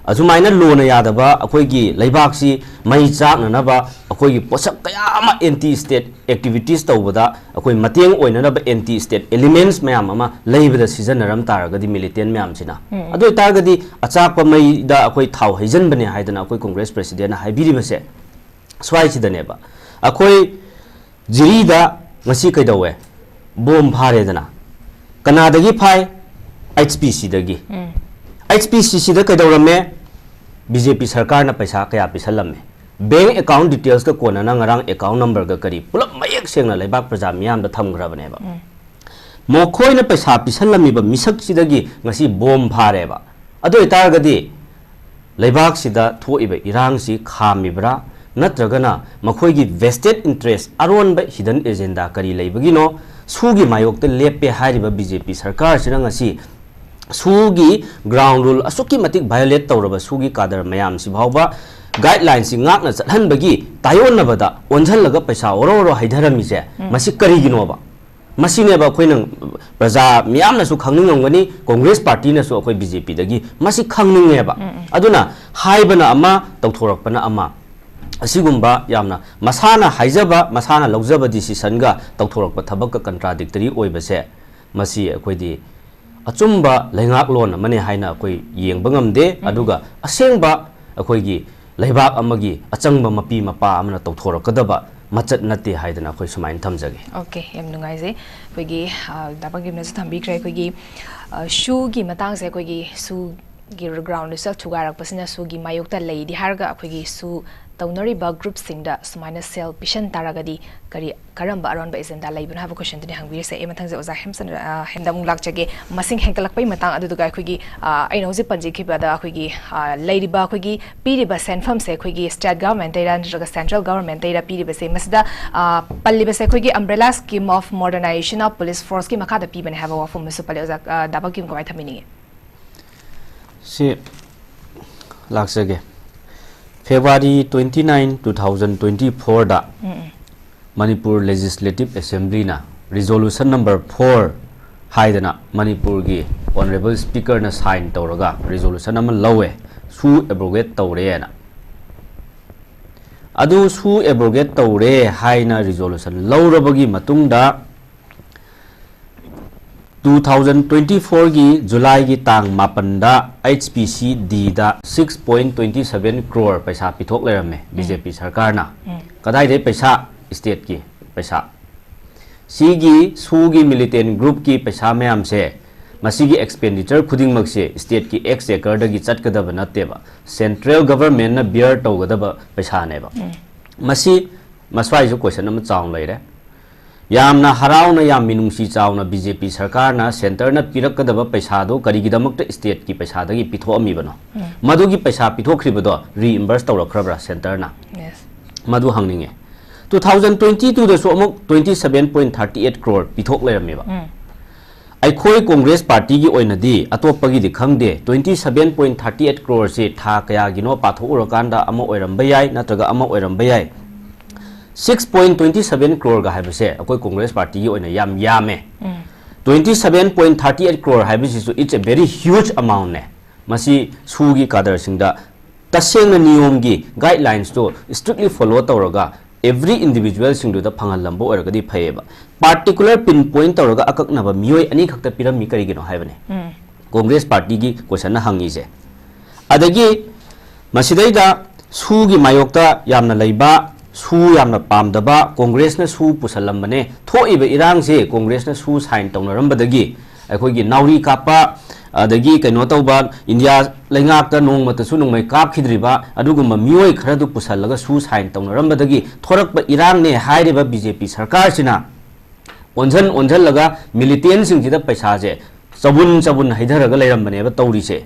ꯑꯁꯨꯃꯥꯏꯅ ꯂꯣꯅ ꯌꯥꯗꯕ ꯑꯩꯈꯣꯏꯒꯤ ꯂꯩꯕꯥꯛꯁꯤ ꯃꯩ ꯆꯥꯛꯅꯅꯕ ꯑꯩꯈꯣꯏꯒꯤ ꯄꯣꯠꯁꯛ ꯀꯌꯥ ꯑꯃ ꯑꯦꯟꯇꯤ ꯁ꯭ꯇꯦꯠ ꯑꯦꯛꯇꯤꯚꯤꯇꯤꯁ ꯇꯧꯕꯗ ꯑꯩꯈꯣꯏ ꯃꯇꯦꯡ ꯑꯣꯏꯅꯅꯕ ꯑꯦꯟꯇꯤ ꯁ꯭ꯇꯦꯠ ꯑꯦꯂꯤꯃꯦꯟꯠꯁ ꯃꯌꯥꯝ ꯑꯃ ꯂꯩꯕꯗ ꯁꯤꯖꯤꯟꯅꯔꯝ ꯇꯥꯔꯒꯗꯤ, ꯃꯤꯂꯤꯇꯦꯟ ꯃꯌꯥꯝꯁꯤꯅ, ꯑꯗꯨ ꯑꯣꯏꯇꯥꯔꯒꯗꯤ ꯑꯆꯥꯛꯄ ꯃꯩꯗ ꯑꯩꯈꯣꯏ ꯊꯥꯎ ꯍꯩꯖꯤꯟꯕꯅꯦ ꯍꯥꯏꯗꯅ ꯑꯩꯈꯣꯏ ꯀꯣꯡꯒ꯭ꯔꯦꯁ ꯄ꯭ꯔꯦꯁꯤꯗꯦꯟꯠꯅ ꯍꯥꯏꯕꯤꯔꯤꯕꯁꯦ ꯁ꯭ꯋꯥꯏꯁꯤꯗꯅꯦꯕ꯫ ꯑꯩꯈꯣꯏ ꯖꯤꯔꯤꯗ ꯉꯁꯤ ꯀꯩꯗꯧꯋꯦ? ꯕꯣꯝ ꯐꯥꯔꯦꯗꯅ꯫ ꯀꯅꯥꯗꯒꯤ ꯐꯥꯏ? ꯑꯩꯆ ꯄꯤ ꯁꯤꯗꯒꯤ꯫ ꯑꯩꯆ ꯄꯤ ꯁꯤ ꯁꯤꯗ ꯀꯩꯗꯧꯔꯝꯃꯦ? ꯕꯤ ꯖꯦ ꯄꯤ ꯁꯔꯀꯥꯔꯅ ꯄꯩꯁꯥ ꯀꯌꯥ ꯄꯤꯁꯜꯂꯝꯃꯦ? ꯕꯦꯡ ꯑꯦꯀꯥꯎꯟ ꯗꯤꯇꯦꯜꯁꯀ ꯀꯣꯟꯅꯅ ꯉꯔꯥꯡ ꯑꯦꯀꯥꯎꯟ ꯅꯝꯕꯔꯒ ꯀꯔꯤ ꯄꯨꯂꯞ ꯃꯌꯦꯛ ꯁꯦꯡꯅ ꯂꯩꯕꯥꯛ ꯄ꯭ꯔꯖꯥ ꯃꯤꯌꯥꯝꯗ ꯊꯝꯈ꯭ꯔꯕꯅꯦꯕ꯫ ꯃꯈꯣꯏꯅ ꯄꯩꯁꯥ ꯄꯤꯁꯜꯂꯝꯃꯤꯕ ꯃꯤꯁꯛꯁꯤꯗꯒꯤ ꯉꯁꯤ ꯕꯣꯝ ꯐꯥꯔꯦꯕ꯫ ꯑꯗꯨ ꯑꯣꯏꯇꯥꯔꯒꯗꯤ ꯂꯩꯕꯥꯛꯁꯤꯗ ꯊꯣꯛꯏꯕ ꯏꯔꯥꯡꯁꯤ ꯈꯥꯝꯃꯤꯕ꯭ꯔꯥ, ꯅꯠꯇ꯭ꯔꯒꯅ ꯃꯈꯣꯏꯒꯤ ꯚꯦꯁꯇꯦꯠ ꯏꯟꯇꯔꯦꯁ, ꯑꯔꯣꯟꯕ ꯍꯤꯗꯟ ꯑꯦꯖꯦꯟꯗꯥ ꯀꯔꯤ ꯂꯩꯕꯒꯤꯅꯣ? ꯁꯨꯒꯤ ꯃꯥꯌꯣꯛꯇ ꯂꯦꯞꯄꯦ ꯍꯥꯏꯔꯤꯕ ꯕꯤ ꯖꯦ ꯄꯤ ꯁꯔꯀꯥꯔꯁꯤꯅ ꯉꯁꯤ ꯁꯨꯒꯤ ꯒ꯭ꯔꯥꯎꯟ ꯔꯨꯜ ꯑꯁꯨꯛꯀꯤ ꯃꯇꯤꯛ ꯚꯥꯏꯑꯣꯂꯦꯠ ꯇꯧꯔꯕ ꯁꯨꯒꯤ ꯀꯥꯗꯔ ꯃꯌꯥꯝꯁꯤ ꯐꯥꯎꯕ ꯒꯥꯏꯗꯂꯥꯏꯟꯁꯤ ꯉꯥꯛꯅ ꯆꯠꯍꯟꯕꯒꯤ ꯇꯥꯏꯑꯣꯟꯅꯕꯗ ꯑꯣꯟꯁꯤꯜꯂꯒ ꯄꯩꯁꯥ ꯑꯣꯔꯣ ꯑꯣꯔꯣ ꯍꯩꯊꯔꯝꯃꯤꯁꯦ, ꯃꯁꯤ ꯀꯔꯤꯒꯤꯅꯣꯕ? ꯃꯁꯤꯅꯦꯕ ꯑꯩꯈꯣꯏꯅ, ꯄ꯭ꯔꯖꯥ ꯃꯤꯌꯥꯝꯅꯁꯨ ꯈꯪꯅꯤꯡꯉꯝꯒꯅꯤ, ꯀꯣꯡꯒ꯭ꯔꯦꯁ ꯄꯥꯔꯇꯤꯅꯁꯨ ꯑꯩꯈꯣꯏ ꯕꯤ ꯖꯦ ꯄꯤꯗꯒꯤ ꯃꯁꯤ ꯈꯪꯅꯤꯡꯉꯦꯕ꯫ ꯑꯗꯨꯅ ꯍꯥꯏꯕꯅ ꯑꯃ, ꯇꯧꯊꯣꯔꯛꯄꯅ ꯑꯃ꯫ ꯑꯁꯤꯒꯨꯝꯕ ꯌꯥꯝꯅ ꯃꯁꯥꯅ ꯍꯥꯏꯖꯕ, ꯃꯁꯥꯅ ꯂꯧꯖꯕ ꯗꯤꯁꯤꯁꯟꯒ ꯇꯧꯊꯣꯔꯛꯄ ꯊꯕꯛꯀ ꯀꯟꯇ꯭ꯔꯥꯗꯤꯛꯇꯔꯤ ꯑꯣꯏꯕꯁꯦ, ꯃꯁꯤ ꯑꯩꯈꯣꯏꯗꯤ ꯑꯆꯨꯝꯕ ꯂꯩꯉꯥꯛꯂꯣꯟ ꯑꯃꯅꯤ ꯍꯥꯏꯅ ꯑꯩꯈꯣꯏ ꯌꯦꯡꯕ ꯉꯝꯗꯦ꯫ ꯑꯗꯨꯒ ꯑꯁꯦꯡꯕ ꯑꯩꯈꯣꯏꯒꯤ ꯂꯩꯕꯥꯛ ꯑꯃꯒꯤ ꯑꯆꯪꯕ ꯃꯄꯤ ꯃꯄꯥ ꯑꯃꯅ ꯇꯧꯊꯣꯔꯛꯀꯗꯕ ꯃꯆꯠ ꯅꯠꯇꯦ ꯍꯥꯏꯗꯅ ꯑꯩꯈꯣꯏ ꯁꯨꯃꯥꯏꯅ ꯊꯝꯖꯒꯦ꯫ ꯑꯣꯀꯦ, ꯌꯥꯝ ꯅꯨꯡꯉꯥꯏꯖꯩ꯫ ꯑꯩꯈꯣꯏꯒꯤ, ꯑ, ꯗꯥ ꯕꯪꯀꯤꯝꯅꯁꯨ ꯊꯝꯕꯤꯈ꯭ꯔꯦ, ꯑꯩꯈꯣꯏꯒꯤ, ꯑ, ꯁꯨꯒꯤ ꯃꯇꯥꯡꯁꯦ, ꯑꯩꯈꯣꯏꯒꯤ ꯁꯨꯒꯤ ꯒ꯭ꯔꯥꯎꯟꯗꯁꯨ ꯊꯨꯒꯥꯏꯔꯛꯄꯁꯤꯅ ꯁꯨꯒꯤ ꯃꯥꯌꯣꯛꯇ ꯂꯩꯗꯤ ꯍꯥꯏꯔꯒ, ꯑꯩꯈꯣꯏꯒꯤ ꯁꯨ ꯇꯧꯅꯔꯤꯕ ꯒ꯭ꯔꯨꯞꯁꯤꯡꯗ ꯁꯨꯃꯥꯏꯅ ꯁꯦꯜ ꯄꯤꯁꯟ ꯇꯥꯔꯒꯗꯤ ꯀꯔꯤ, ꯀꯔꯝꯕ ꯑꯔꯣꯟꯕ ꯑꯦꯖꯦꯟꯗꯥ ꯂꯩꯕꯅꯣ ꯍꯥꯏꯕ ꯀꯣꯏꯁꯟꯗꯨꯅꯤ ꯍꯪꯕꯤꯔꯤꯁꯦ꯫ ꯑꯩ ꯃꯊꯪꯁꯦ ꯑꯣꯖꯥ ꯍꯦꯝꯆꯟꯗ꯭ꯔ, ꯑ, ꯍꯦꯝꯗ ꯑꯃꯨꯛ ꯂꯥꯛꯆꯒꯦ꯫ ꯃꯁꯤꯡ ꯍꯦꯟꯒꯠꯂꯛꯄꯒꯤ ꯃꯇꯥꯡ ꯑꯗꯨꯗꯨꯒ ꯑꯩꯈꯣꯏꯒꯤ, ꯑ, ꯑꯩꯅ ꯍꯧꯖꯤꯛ ꯄꯟꯖꯈꯤꯕꯗ ꯑꯩꯈꯣꯏꯒꯤ, ꯑ, ꯂꯩꯔꯤꯕ ꯑꯩꯈꯣꯏꯒꯤ ꯄꯤꯔꯤꯕ ꯁꯦꯟꯐꯝꯁꯦ ꯑꯩꯈꯣꯏꯒꯤ ꯁ꯭ꯇꯦꯠ ꯒꯚꯔꯟꯃꯦꯟꯠꯇꯩꯔ ꯅꯠꯇ꯭ꯔꯒ ꯁꯦꯟꯇ꯭ꯔꯦꯜ ꯒꯚꯔꯟꯃꯦꯟꯠꯇꯩꯔ ꯄꯤꯔꯤꯕꯁꯦ? ꯃꯁꯤꯗ, ꯑ, ꯄꯜꯂꯤꯕꯁꯦ ꯑꯩꯈꯣꯏꯒꯤ Umbrella Scheme of Modernization of Police Forceꯀꯤ ꯃꯈꯥꯗ ꯄꯤꯕꯅꯦ ꯍꯥꯏꯕ ꯋꯥꯐꯝ ꯑꯃꯁꯨ ꯄꯜꯂꯤ꯫ ꯑꯣꯖꯥ, ꯑ, ꯗꯥ ꯕꯪꯀꯤꯝ ꯀꯃꯥꯏꯅ ꯊꯝꯕꯤꯅꯤꯡꯉꯤ? ꯁꯤ ꯂꯥꯛꯆꯒꯦ꯫ February twenty nine, two thousand twenty fourꯗ ꯎꯝ, ꯎꯝ꯫ Manipur Legislative Assemblyꯅ Resolution number four ꯍꯥꯏꯗꯅ ꯃꯅꯤꯄꯨꯔꯒꯤ Honourable Speakerꯅ sign ꯇꯧꯔꯒ resolution ꯑꯃ ꯂꯧꯋꯦ, ꯁꯨ abrogate ꯇꯧꯔꯦꯅ꯫ ꯑꯗꯨ ꯁꯨ abrogate ꯇꯧꯔꯦ ꯍꯥꯏꯅ resolution ꯂꯧꯔꯕꯒꯤ ꯃꯇꯨꯡꯗ, two thousand twenty fourꯒꯤ Julyꯒꯤ ꯇꯥꯡ ꯃꯥꯄꯟꯗ H P C Dꯗ six point twenty seven crore ꯄꯩꯁꯥ ꯄꯤꯊꯣꯛ ꯂꯩꯔꯝꯃꯦ B J P ꯁꯔꯀꯥꯔꯅ꯫ ꯎꯝ꯫ ꯀꯗꯥꯏꯗꯩ ꯄꯩꯁꯥ? Stateꯀꯤ ꯄꯩꯁꯥ꯫ ꯁꯤꯒꯤ ꯁꯨꯒꯤ militant groupꯀꯤ ꯄꯩꯁꯥ ꯃꯌꯥꯝꯁꯦ, ꯃꯁꯤꯒꯤ expenditure ꯈꯨꯗꯤꯡꯃꯛꯁꯦ stateꯀꯤ exchequerꯗꯒꯤ ꯆꯠꯀꯗꯕ ꯅꯠꯇꯦꯕ, central governmentꯅ bear ꯇꯧꯒꯗꯕ ꯄꯩꯁꯥꯅꯦꯕ꯫ ꯎꯝ꯫ ꯃꯁꯤ ꯃꯁ꯭ꯋꯥꯏꯁꯨ question ꯑꯃ ꯆꯥꯎꯅ ꯂꯩꯔꯦ꯫ ꯌꯥꯝꯅ ꯍꯔꯥꯎꯅ, ꯌꯥꯝ ꯃꯤꯅꯨꯡꯁꯤ ꯆꯥꯎꯅ B J P ꯁꯔꯀꯥꯔꯅ centreꯅ ꯄꯤꯔꯛꯀꯗꯕ ꯄꯩꯁꯥꯗꯣ ꯀꯔꯤꯒꯤꯗꯃꯛꯇ stateꯀꯤ ꯄꯩꯁꯥꯗꯒꯤ ꯄꯤꯊꯣꯛꯑꯝꯃꯤꯕꯅꯣ? ꯎꯝ꯫ ꯃꯗꯨꯒꯤ ꯄꯩꯁꯥ ꯄꯤꯊꯣꯛꯈ꯭ꯔꯤꯕꯗꯣ reimburse ꯇꯧꯔꯛꯈ꯭ꯔꯕ꯭ꯔꯥ centreꯅ? Yes. ꯃꯗꯨ ꯍꯪꯅꯤꯡꯉꯦ꯫ Two thousand twenty twoꯗꯁꯨ ꯑꯃꯨꯛ twenty seven point thirty eight crore ꯄꯤꯊꯣꯛ ꯂꯩꯔꯝꯃꯦꯕ꯫ ꯎꯝ꯫ ꯑꯩꯈꯣꯏ Congress partyꯒꯤ ꯑꯣꯏꯅꯗꯤ, ꯑꯇꯣꯞꯄꯒꯤꯗꯤ ꯈꯪꯗꯦ, twenty seven point thirty eight croreꯁꯤ ꯊꯥ ꯀꯌꯥꯒꯤꯅꯣ ꯄꯥꯊꯣꯛꯎꯔꯀꯥꯟꯗ ꯑꯃ ꯑꯣꯏꯔꯝꯕ ꯌꯥꯏ, ꯅꯠꯇ꯭ꯔꯒ ꯑꯃ ꯑꯣꯏꯔꯝꯕ ꯌꯥꯏ꯫ Six point twenty seven croreꯒ ꯍꯥꯏꯕꯁꯦ ꯑꯩꯈꯣꯏ Congress partyꯒꯤ ꯑꯣꯏꯅ ꯌꯥꯝ ꯌꯥꯝꯃꯦ꯫ ꯎꯝ꯫ Twenty seven point thirty eight crore ꯍꯥꯏꯕꯁꯤꯁꯨ it's a very huge amountꯅꯦ꯫ ꯃꯁꯤ ꯁꯨꯒꯤ ꯀꯥꯗꯔꯁꯤꯡꯗ ꯇꯁꯦꯡꯅ ꯅꯤꯌꯣꯝꯒꯤ guidelinesꯇꯣ strictly follow ꯇꯧꯔꯒ every individualꯁꯤꯡꯗꯨꯗ ꯐꯪꯍꯜꯂꯝꯕ ꯑꯣꯏꯔꯒꯗꯤ ꯐꯩꯌꯦꯕ꯫ Particular pinpoint ꯇꯧꯔꯒ ꯑꯀꯛꯅꯕ ꯃꯤꯑꯣꯏ ꯑꯅꯤꯈꯛꯇ ꯄꯤꯔꯝꯃꯤ ꯀꯔꯤꯒꯤꯅꯣ ꯍꯥꯏꯕꯅꯦ꯫ ꯎꯝ꯫ Congress partyꯒꯤ questionꯅ ꯍꯪꯉꯤꯁꯦ꯫ ꯑꯗꯒꯤ ꯃꯁꯤꯗꯩꯗ ꯁꯨꯒꯤ ꯃꯥꯌꯣꯛꯇ ꯌꯥꯝꯅ ꯂꯩꯕ ꯁꯨ ꯌꯥꯝꯅ ꯄꯥꯝꯗꯕ ꯀꯣꯡꯒ꯭ꯔꯦꯁꯅ ꯁꯨ ꯄꯨꯁꯜꯂꯝꯕꯅꯦ꯫ ꯊꯣꯛꯏꯕ ꯏꯔꯥꯡꯁꯦ ꯀꯣꯡꯒ꯭ꯔꯦꯁꯅ ꯁꯨ ꯁꯥꯏꯟ ꯇꯧꯅꯔꯝꯕꯗꯒꯤ, ꯑꯩꯈꯣꯏꯒꯤ ꯅꯥꯎꯔꯤ ꯀꯥꯞꯄ, ꯑꯗꯒꯤ ꯀꯩꯅꯣ ꯇꯧꯕ, ꯏꯟꯗꯤꯌꯥ ꯂꯩꯉꯥꯛꯇ ꯅꯣꯡꯃꯇꯁꯨ ꯅꯣꯡꯃꯩ ꯀꯥꯞꯈꯤꯗ꯭ꯔꯤꯕ ꯑꯗꯨꯒꯨꯝꯕ ꯃꯤꯑꯣꯏ ꯈꯔꯗꯨ ꯄꯨꯁꯜꯂꯒ ꯁꯨ ꯁꯥꯏꯟ ꯇꯧꯅꯔꯝꯕꯗꯒꯤ ꯊꯣꯔꯛꯄ ꯏꯔꯥꯡꯅꯦ ꯍꯥꯏꯔꯤꯕ ꯕꯤ ꯖꯦ ꯄꯤ ꯁꯔꯀꯥꯔꯁꯤꯅ ꯑꯣꯟꯁꯤꯟ ꯑꯣꯟꯁꯤꯜꯂꯒ ꯃꯤꯂꯤꯇꯦꯟꯁꯤꯡꯁꯤꯗ ꯄꯩꯁꯥꯁꯦ ꯆꯕꯨꯟ ꯆꯕꯨꯟ ꯍꯩꯊꯔꯒ ꯂꯩꯔꯝꯕꯅꯦꯕ ꯇꯧꯔꯤꯁꯦ꯫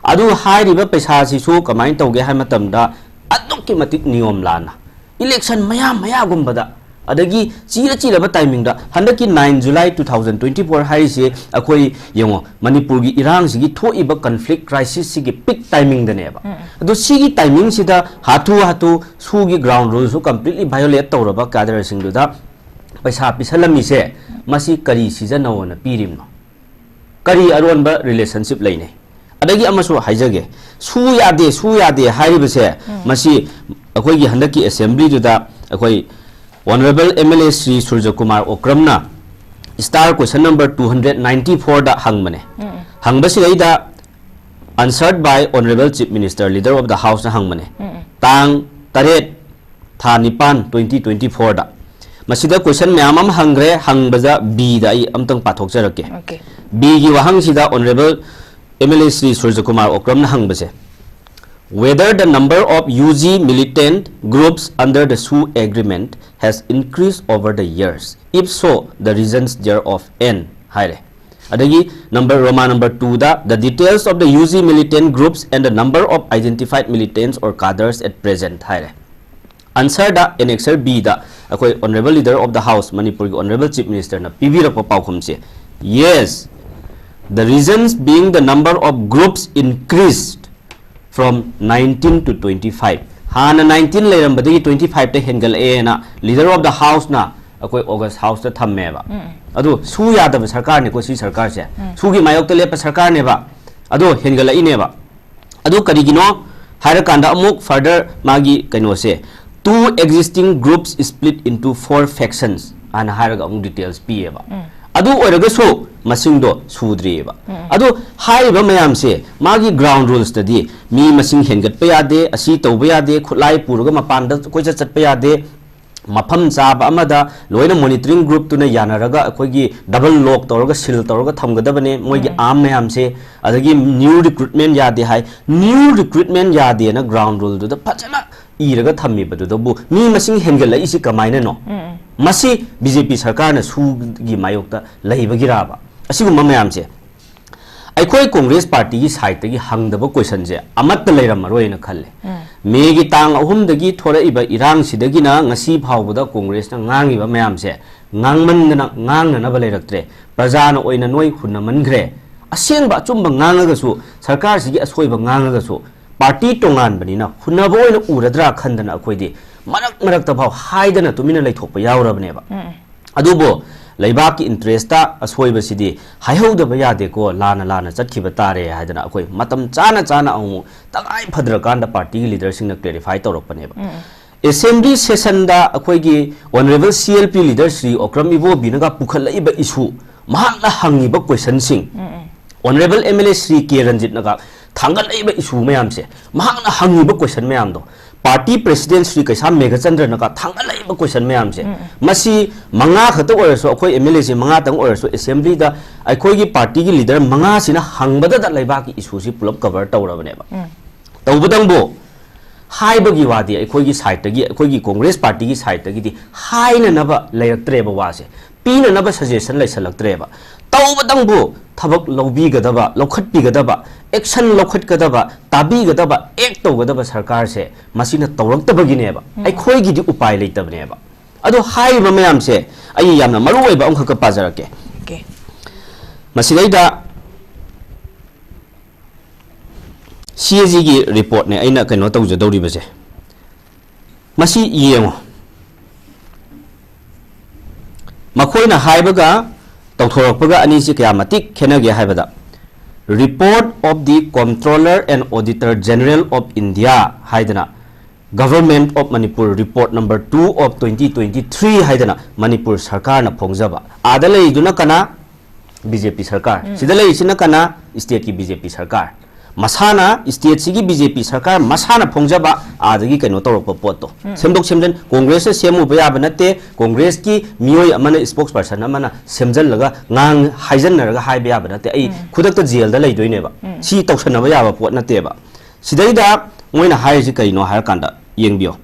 ꯑꯗꯨ ꯍꯥꯏꯔꯤꯕ ꯄꯩꯁꯥꯁꯤꯁꯨ ꯀꯃꯥꯏꯅ ꯇꯧꯒꯦ ꯍꯥꯏ ꯃꯇꯝꯗ, ꯑꯗꯨꯛꯀꯤ ꯃꯇꯤꯛ ꯅꯤꯌꯣꯝ ꯂꯥꯟꯅ, ꯏꯂꯦꯛꯁꯟ ꯃꯌꯥ ꯃꯌꯥꯒꯨꯝꯕꯗ, ꯑꯗꯒꯤ ꯆꯤꯔ ꯆꯤꯔꯕ ꯇꯥꯏꯃꯤꯡꯗ, ꯍꯟꯗꯛꯀꯤ nine July two thousand twenty four ꯍꯥꯏꯔꯤꯁꯦ, ꯑꯩꯈꯣꯏ ꯌꯦꯡꯉꯣ, ꯃꯅꯤꯄꯨꯔꯒꯤ ꯏꯔꯥꯡꯁꯤꯒꯤ ꯊꯣꯛꯏꯕ ꯀꯟꯐ꯭ꯂꯤꯛ ꯀ꯭ꯔꯥꯏꯁꯤꯁꯁꯤꯒꯤ ꯄꯤꯛ ꯇꯥꯏꯃꯤꯡꯗꯅꯦꯕ꯫ ꯑꯗꯣ ꯁꯤꯒꯤ ꯇꯥꯏꯃꯤꯡꯁꯤꯗ ꯍꯥꯊꯨ ꯍꯥꯊꯨ ꯁꯨꯒꯤ ꯒ꯭ꯔꯥꯎꯟ ꯔꯨꯜꯁꯨ ꯀꯝꯄ꯭ꯂꯤꯠꯂꯤ ꯚꯥꯏꯑꯣꯂꯦꯠ ꯇꯧꯔꯕ ꯀꯥꯗꯔꯁꯤꯡꯗꯨꯗ ꯄꯩꯁꯥ ꯄꯤꯁꯜꯂꯝꯃꯤꯁꯦ, ꯃꯁꯤ ꯀꯔꯤ ꯁꯤꯖꯟꯅꯧꯅ ꯄꯤꯔꯤꯕꯅꯣ? ꯀꯔꯤ ꯑꯔꯣꯟꯕ ꯔꯤꯂꯦꯁꯟꯁꯤꯞ ꯂꯩꯅꯩ? ꯑꯗꯒꯤ ꯑꯃꯁꯨ ꯍꯥꯏꯖꯒꯦ, ꯁꯨ ꯌꯥꯗꯦ, ꯁꯨ ꯌꯥꯗꯦ ꯍꯥꯏꯔꯤꯕꯁꯦ, ꯃꯁꯤ ꯑꯩꯈꯣꯏꯒꯤ ꯍꯟꯗꯛꯀꯤ ꯑꯦꯁꯦꯝꯕ꯭ꯂꯤꯗꯨꯗ ꯑꯩꯈꯣꯏ honourable M L A Shri Surajkumar ꯑꯣꯀ꯭ꯔꯝꯅ star question number two hundred ninety ꯐꯣꯔꯗ ꯍꯪꯕꯅꯦ꯫ ꯍꯪꯕꯁꯤꯗꯩꯗ answered by Honorable Chief Minister, Leader of the Houseꯅ ꯍꯪꯕꯅꯦ꯫ ꯇꯥꯡ ꯇꯔꯦꯠ, ꯊꯥ ꯅꯤꯄꯥꯟ, ꯇ꯭ꯋꯦꯟꯇꯤ ꯇ꯭ꯋꯦꯟꯇꯤ ꯐꯣꯔꯗ꯫ ꯃꯁꯤꯗ ꯀꯣꯏꯁꯟ ꯃꯌꯥꯝ ꯑꯃ ꯍꯪꯈ꯭ꯔꯦ, ꯍꯪꯕꯗ ꯕꯤꯗ ꯑꯩ ꯑꯝꯇꯪ ꯄꯥꯊꯣꯛꯆꯔꯛꯀꯦ꯫ Okay. ꯕꯤꯒꯤ ꯋꯥꯍꯪꯁꯤꯗ honourable M L A Shri Surajkumar ꯑꯣꯀ꯭ꯔꯝꯅ ꯍꯪꯕꯁꯦ, whether the number of U G militant groups under the SoO agreement has increased over the years. If so, the reasons thereof, and ꯍꯥꯏꯔꯦ꯫ ꯑꯗꯒꯤ ꯅꯝꯕꯔ, ꯔꯣꯃꯥ ꯅꯝꯕꯔ ꯇꯨꯗ, the details of the U G militant groups and the number of identified militants or cadres at present ꯍꯥꯏꯔꯦ꯫ ꯑꯟꯁꯔꯗ, ꯑꯦꯅꯦꯛꯁꯔ ꯕꯤꯗ ꯑꯩꯈꯣꯏ honourable leader of the house, ꯃꯅꯤꯄꯨꯔꯒꯤ honourable chief ꯃꯤꯅꯤꯁꯇꯔꯅ ꯄꯤꯕꯤꯔꯛꯄ ꯄꯥꯎꯈꯨꯝꯁꯦ, yes, the reasons being the number of groups increased from nineteen to twenty five. ꯍꯥꯟꯅ nineteen ꯂꯩꯔꯝꯕꯗꯒꯤ twenty ꯐꯥꯏꯚꯇ ꯍꯦꯟꯒꯠꯂꯛꯑꯦꯅ leader of the ꯍꯥꯎꯁꯅ ꯑꯩꯈꯣꯏ August ꯍꯥꯎꯁꯇ ꯊꯝꯃꯦꯕ꯫ ꯑꯗꯣ ꯁꯨ ꯌꯥꯗꯕ ꯁꯔꯀꯥꯔꯅꯤꯀꯣ ꯁꯤ ꯁꯔꯀꯥꯔꯁꯦ꯫ ꯁꯨꯒꯤ ꯃꯥꯌꯣꯛꯇ ꯂꯦꯞꯄ ꯁꯔꯀꯥꯔꯅꯦꯕ꯫ ꯑꯗꯣ ꯍꯦꯟꯒꯠꯂꯛꯏꯅꯦꯕ꯫ ꯑꯗꯨ ꯀꯔꯤꯒꯤꯅꯣ ꯍꯥꯏꯔꯀꯥꯟꯗ ꯑꯃꯨꯛ further ꯃꯥꯒꯤ ꯀꯩꯅꯣꯁꯦ, two existing groups split into four factions ꯍꯥꯏꯅ ꯍꯥꯏꯔꯒ ꯑꯃꯨꯛ ꯗꯤꯇꯦꯜꯁ ꯄꯤꯌꯦꯕ꯫ ꯑꯗꯨ ꯑꯣꯏꯔꯒꯁꯨ ꯃꯁꯤꯡꯗꯣ ꯁꯨꯗ꯭ꯔꯤꯑꯕ꯫ ꯑꯗꯣ ꯍꯥꯏꯔꯤꯕ ꯃꯌꯥꯝꯁꯦ ꯃꯥꯒꯤ ground rulesꯇꯗꯤ ꯃꯤ ꯃꯁꯤꯡ ꯍꯦꯟꯒꯠꯄ ꯌꯥꯗꯦ, ꯑꯁꯤ ꯇꯧꯕ ꯌꯥꯗꯦ, ꯈꯨꯠꯂꯥꯏ ꯄꯨꯔꯒ ꯃꯄꯥꯟꯗ ꯀꯣꯏꯆꯠ ꯆꯠꯄ ꯌꯥꯗꯦ, ꯃꯐꯝ ꯆꯥꯕ ꯑꯃꯗ ꯂꯣꯏꯅ monitoring groupꯇꯨꯅ ꯌꯥꯅꯔꯒ ꯑꯩꯈꯣꯏꯒꯤ double lock ꯇꯧꯔꯒ seal ꯇꯧꯔꯒ ꯊꯝꯒꯗꯕꯅꯦ ꯃꯣꯏꯒꯤ arm ꯃꯌꯥꯝꯁꯦ꯫ ꯑꯗꯒꯤ new recruitment ꯌꯥꯗꯦ ꯍꯥꯏ꯫ New recruitment ꯌꯥꯗꯦꯅ ground ruleꯗꯨꯗ ꯐꯖꯅ ꯏꯔꯒ ꯊꯝꯃꯤꯕꯗꯨꯗꯕꯨ ꯃꯤ ꯃꯁꯤꯡ ꯍꯦꯟꯒꯠꯂꯛꯏꯁꯤ ꯀꯃꯥꯏꯅꯅꯣ? ꯃꯁꯤ ꯕꯤ ꯖꯦ ꯄꯤ ꯁꯔꯀꯥꯔꯅ ꯁꯨꯒꯤ ꯃꯥꯌꯣꯛꯇ ꯂꯩꯕꯒꯤꯔꯥꯕ? ꯑꯁꯤꯒꯨꯝꯕ ꯃꯌꯥꯝꯁꯦ ꯑꯩꯈꯣꯏ ꯀꯣꯡꯒ꯭ꯔꯦꯁ ꯄꯥꯔꯇꯤꯒꯤ sideꯇꯒꯤ ꯍꯪꯗꯕ questionꯁꯦ ꯑꯃꯠꯇ ꯂꯩꯔꯝꯃꯔꯣꯏꯅ ꯈꯜꯂꯦ꯫ ꯃꯦꯒꯤ ꯇꯥꯡ ꯑꯍꯨꯝꯗꯒꯤ ꯊꯣꯔꯛꯏꯕ ꯏꯔꯥꯡꯁꯤꯗꯒꯤꯅ ꯉꯁꯤ ꯐꯥꯎꯕꯗ ꯀꯣꯡꯒ꯭ꯔꯦꯁꯅ ꯉꯥꯡꯉꯤꯕ ꯃꯌꯥꯝꯁꯦ ꯉꯥꯡꯃꯟꯗꯅ ꯉꯥꯡꯅꯅꯕ ꯂꯩꯔꯛꯇ꯭ꯔꯦ꯫ ꯄ꯭ꯔꯖꯥꯅ ꯑꯣꯏꯅ ꯅꯣꯏ ꯍꯨꯟꯅꯃꯟꯈ꯭ꯔꯦ꯫ ꯑꯁꯦꯡꯕ ꯑꯆꯨꯝꯕ ꯉꯥꯡꯉꯒꯁꯨ, ꯁꯔꯀꯥꯔꯁꯤꯒꯤ ꯑꯁꯣꯏꯕ ꯉꯥꯡꯉꯒꯁꯨ, ꯄꯥꯔꯇꯤ ꯇꯣꯉꯥꯟꯕꯅꯤꯅ ꯍꯨꯟꯅꯕ ꯑꯣꯏꯅ ꯎꯔꯗ꯭ꯔꯥ ꯈꯟꯗꯅ ꯑꯩꯈꯣꯏꯗꯤ ꯃꯔꯛ ꯃꯔꯛꯇ ꯐꯥꯎ ꯍꯥꯏꯗꯅ ꯇꯨꯃꯤꯟꯅ ꯂꯩꯊꯣꯛꯄ ꯌꯥꯎꯔꯕꯅꯦꯕ꯫ ꯑꯗꯨꯕꯨ ꯂꯩꯕꯥꯛꯀꯤ interestꯇ ꯑꯁꯣꯏꯕꯁꯤꯗꯤ ꯍꯥꯏꯍꯧꯗꯕ ꯌꯥꯗꯦꯀꯣ, ꯂꯥꯟꯅ ꯂꯥꯟꯅ ꯆꯠꯈꯤꯕ ꯇꯥꯔꯦ ꯍꯥꯏꯗꯅ ꯑꯩꯈꯣꯏ ꯃꯇꯝ ꯆꯥꯅ ꯆꯥꯅ ꯑꯃꯨꯛ ꯇꯉꯥꯏ ꯐꯗ꯭ꯔꯀꯥꯟꯗ ꯄꯥꯔꯇꯤꯒꯤ leaderꯁꯤꯡꯅ clarify ꯇꯧꯔꯛꯄꯅꯦꯕ꯫ Assembly sessionꯗ ꯑꯩꯈꯣꯏꯒꯤ Honourable C L P leader Shri Okram ꯏꯕꯣꯕꯤꯅꯒ ꯄꯨꯈꯠꯂꯛꯏꯕ issue, ꯃꯍꯥꯛꯅ ꯍꯪꯉꯤꯕ questionꯁꯤꯡ, Honourable M L A Shri K ꯔꯟꯖꯤꯠꯅꯒ ꯊꯥꯡꯒꯠꯂꯛꯏꯕ issue ꯃꯌꯥꯝꯁꯦ, ꯃꯍꯥꯛꯅ ꯍꯪꯉꯤꯕ question ꯃꯌꯥꯝꯗꯣ, party president ꯁ꯭ꯔꯤ ꯀꯩꯁꯥꯝ ꯃꯦꯘꯆꯟꯗ꯭ꯔꯅꯒ ꯊꯥꯡꯒꯠꯂꯛꯏꯕ question ꯃꯌꯥꯝꯁꯦ, ꯃꯁꯤ ꯃꯉꯥ ꯈꯛꯇ ꯑꯣꯏꯔꯁꯨ, ꯑꯩꯈꯣꯏ M L Aꯁꯦ ꯃꯉꯥꯇꯪ ꯑꯣꯏꯔꯁꯨ, assemblyꯗ ꯑꯩꯈꯣꯏꯒꯤ partyꯒꯤ leader ꯃꯉꯥꯁꯤꯅ ꯍꯪꯕꯗꯗ ꯂꯩꯕꯥꯛꯀꯤ issueꯁꯤ ꯄꯨꯂꯞ cover ꯇꯧꯔꯕꯅꯦꯕ꯫ ꯇꯧꯕꯇꯪꯕꯨ ꯍꯥꯏꯕꯒꯤ ꯋꯥꯗꯤ ꯑꯩꯈꯣꯏꯒꯤ sideꯇꯒꯤ, ꯑꯩꯈꯣꯏꯒꯤ ꯀꯣꯡꯒ꯭ꯔꯦꯁ ꯄꯥꯔꯇꯤꯒꯤ sideꯇꯒꯤꯗꯤ ꯍꯥꯏꯅꯅꯕ ꯂꯩꯔꯛꯇ꯭ꯔꯦꯕ ꯋꯥꯁꯦ, ꯄꯤꯅꯅꯕ suggestion ꯂꯩꯁꯜꯂꯛꯇ꯭ꯔꯦꯕ꯫ ꯇꯧꯕꯇꯪꯕꯨ ꯊꯕꯛ ꯂꯧꯕꯤꯒꯗꯕ, ꯂꯧꯈꯠꯄꯤꯒꯗꯕ, action ꯂꯧꯈꯠꯀꯗꯕ, ꯇꯥꯕꯤꯒꯗꯕ, act ꯇꯧꯒꯗꯕ ꯁꯔꯀꯥꯔꯁꯦ ꯃꯁꯤꯅ ꯇꯧꯔꯛꯇꯕꯒꯤꯅꯦꯕ꯫ ꯑꯩꯈꯣꯏꯒꯤꯗꯤ ꯎꯄꯥꯏ ꯂꯩꯇꯕꯅꯦꯕ꯫ ꯑꯗꯣ ꯍꯥꯏꯔꯤꯕ ꯃꯌꯥꯝꯁꯦ ꯑꯩ ꯌꯥꯝꯅ ꯃꯔꯨ ꯑꯣꯏꯕ ꯑꯃꯈꯛꯀ ꯄꯥꯖꯔꯛꯀꯦ꯫ Okay. ꯃꯁꯤꯗꯩꯗ C A Gꯒꯤ reportꯅꯦ ꯑꯩꯅ ꯀꯩꯅꯣ ꯇꯧꯖꯗꯧꯔꯤꯕꯁꯦ꯫ ꯃꯁꯤ ꯌꯦꯡꯉꯣ꯫ ꯃꯈꯣꯏꯅ ꯍꯥꯏꯕꯒ ꯇꯧꯊꯣꯔꯛꯄꯒ ꯑꯅꯤꯁꯤ ꯀꯌꯥ ꯃꯇꯤꯛ ꯈꯦꯠꯅꯒꯦ ꯍꯥꯏꯕꯗ, Report of the Comptroller and Auditor General of India ꯍꯥꯏꯗꯅ, Government of Manipur Report number two of twenty twenty-three ꯍꯥꯏꯗꯅ ꯃꯅꯤꯄꯨꯔ ꯁꯔꯀꯥꯔꯅ ꯐꯣꯡꯖꯕ꯫ ꯑꯥꯗ ꯂꯩꯔꯤꯗꯨꯅ ꯀꯅꯥ? ꯕꯤ ꯖꯦ ꯄꯤ ꯁꯔꯀꯥꯔ꯫ ꯁꯤꯗ ꯂꯩꯔꯤꯁꯤꯅ ꯀꯅꯥ? ꯁ꯭ꯇꯦꯠꯀꯤ ꯕꯤ ꯖꯦ ꯄꯤ ꯁꯔꯀꯥꯔ꯫ ꯃꯁꯥꯅ, ꯁ꯭ꯇꯦꯠꯁꯤꯒꯤ ꯕꯤ ꯖꯦ ꯄꯤ ꯁꯔꯀꯥꯔ ꯃꯁꯥꯅ ꯐꯣꯡꯖꯕ ꯑꯥꯗꯒꯤ ꯀꯩꯅꯣ ꯇꯧꯔꯛꯄ ꯄꯣꯠꯇꯣ꯫ ꯁꯦꯝꯗꯣꯛ ꯁꯦꯝꯖꯤꯟ, ꯀꯣꯡꯒ꯭ꯔꯦꯁꯅ ꯁꯦꯝꯃꯨꯕ ꯌꯥꯕ ꯅꯠꯇꯦ, ꯀꯣꯡꯒ꯭ꯔꯦꯁꯀꯤ ꯃꯤꯑꯣꯏ ꯑꯃꯅ, spokesperson ꯑꯃꯅ ꯁꯦꯝꯖꯤꯜꯂꯒ ꯉꯥꯡ-, ꯍꯥꯏꯖꯟꯅꯔꯒ ꯍꯥꯏꯕ ꯌꯥꯕ ꯅꯠꯇꯦ꯫ ꯑꯩ ꯈꯨꯗꯛꯇ ꯖꯦꯜꯗ ꯂꯩꯗꯣꯏꯅꯦꯕ꯫ ꯁꯤ ꯇꯧꯁꯟꯅꯕ ꯌꯥꯕ ꯄꯣꯠ ꯅꯠꯇꯦꯕ꯫ ꯁꯤꯗꯩꯗ ꯃꯣꯏꯅ ꯍꯥꯏꯔꯤꯁꯤ ꯀꯩꯅꯣ ꯍꯥꯏꯔꯀꯥꯟꯗ, ꯌꯦꯡꯕꯤꯌꯣ꯫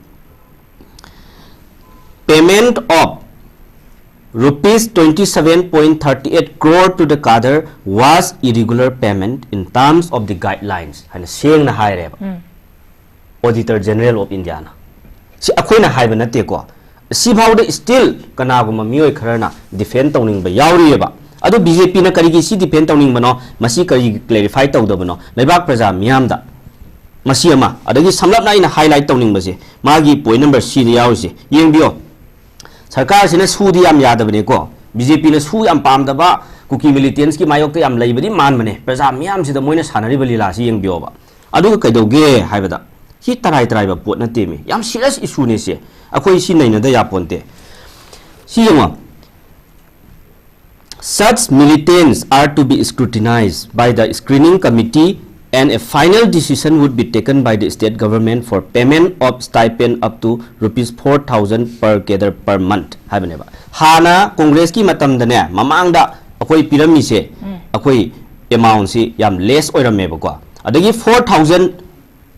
Payment of rupees twenty seven point thirty eight crore to the cadre was irregular payment in terms of the guidelines ꯍꯥꯏꯅ ꯁꯦꯡꯅ ꯍꯥꯏꯔꯦꯕ꯫ Auditor General of Indiaꯅ꯫ ꯁꯤ ꯑꯩꯈꯣꯏꯅ ꯍꯥꯏꯕ ꯅꯠꯇꯦꯀꯣ꯫ ꯁꯤꯐꯥꯎꯗ still ꯀꯅꯥꯒꯨꯝꯕ ꯃꯤꯑꯣꯏ ꯈꯔꯅ defend ꯇꯧꯅꯤꯡꯕ ꯌꯥꯎꯔꯤꯑꯕ꯫ ꯑꯗꯣ ꯕꯤ ꯖꯦ ꯄꯤꯅ ꯀꯔꯤꯒꯤ ꯁꯤ defend ꯇꯧꯅꯤꯡꯕꯅꯣ? ꯃꯁꯤ ꯀꯔꯤꯒꯤ clarify ꯇꯧꯗꯕꯅꯣ? ꯂꯩꯕꯥꯛ ꯄ꯭ꯔꯖꯥ ꯃꯤꯌꯥꯝꯗ ꯃꯁꯤ ꯑꯃ꯫ ꯑꯗꯒꯤ ꯁꯝꯂꯞꯅ ꯑꯩꯅ highlight ꯇꯧꯅꯤꯡꯕꯁꯦ, ꯃꯥꯒꯤ point number Cꯗ ꯌꯥꯎꯔꯤꯁꯦ ꯌꯦꯡꯕꯤꯌꯣ꯫ ꯁꯔꯀꯥꯔꯁꯤꯅ ꯁꯨꯗꯤ ꯌꯥꯝ ꯌꯥꯗꯕꯅꯦꯀꯣ꯫ ꯕꯤ ꯖꯦ ꯄꯤꯅ ꯁꯨ ꯌꯥꯝ ꯄꯥꯝꯗꯕ, ꯀꯨꯀꯤ militantsꯀꯤ ꯃꯥꯌꯣꯛꯇ ꯌꯥꯝ ꯂꯩꯕꯗꯤ ꯃꯥꯟꯕꯅꯦ꯫ ꯄ꯭ꯔꯖꯥ ꯃꯤꯌꯥꯝꯁꯤꯗ ꯃꯣꯏꯅ ꯁꯥꯟꯅꯔꯤꯕ ꯂꯤꯂꯥꯁꯤ ꯌꯦꯡꯕꯤꯌꯣꯕ꯫ ꯑꯗꯨꯒ ꯀꯩꯗꯧꯒꯦ ꯍꯥꯏꯕꯗ, ꯁꯤ ꯇꯔꯥꯏ ꯇꯔꯥꯏꯕ ꯄꯣꯠ ꯅꯠꯇꯦꯃꯤ꯫ ꯌꯥꯝ serious issueꯅꯦ ꯁꯦ꯫ ꯑꯩꯈꯣꯏ ꯁꯤ ꯅꯩꯅꯗ ꯌꯥꯄꯣꯟꯇꯦ꯫ ꯁꯤ ꯌꯦꯡꯉꯣ꯫ Such militants are to be scrutinized by the screening committee and a final decision would be taken by the state government for payment of stipend up to rupees four thousand per cadre per month ꯍꯥꯏꯕꯅꯦꯕ꯫ ꯍꯥꯟꯅ ꯀꯣꯡꯒ꯭ꯔꯦꯁꯀꯤ ꯃꯇꯝꯗꯅꯦ, ꯃꯃꯥꯡꯗ ꯑꯩꯈꯣꯏ ꯄꯤꯔꯝꯃꯤꯁꯦ, ꯑꯩꯈꯣꯏ amountꯁꯤ ꯌꯥꯝ less ꯑꯣꯏꯔꯝꯃꯦꯕꯀꯣ꯫ ꯑꯗꯒꯤ four thousand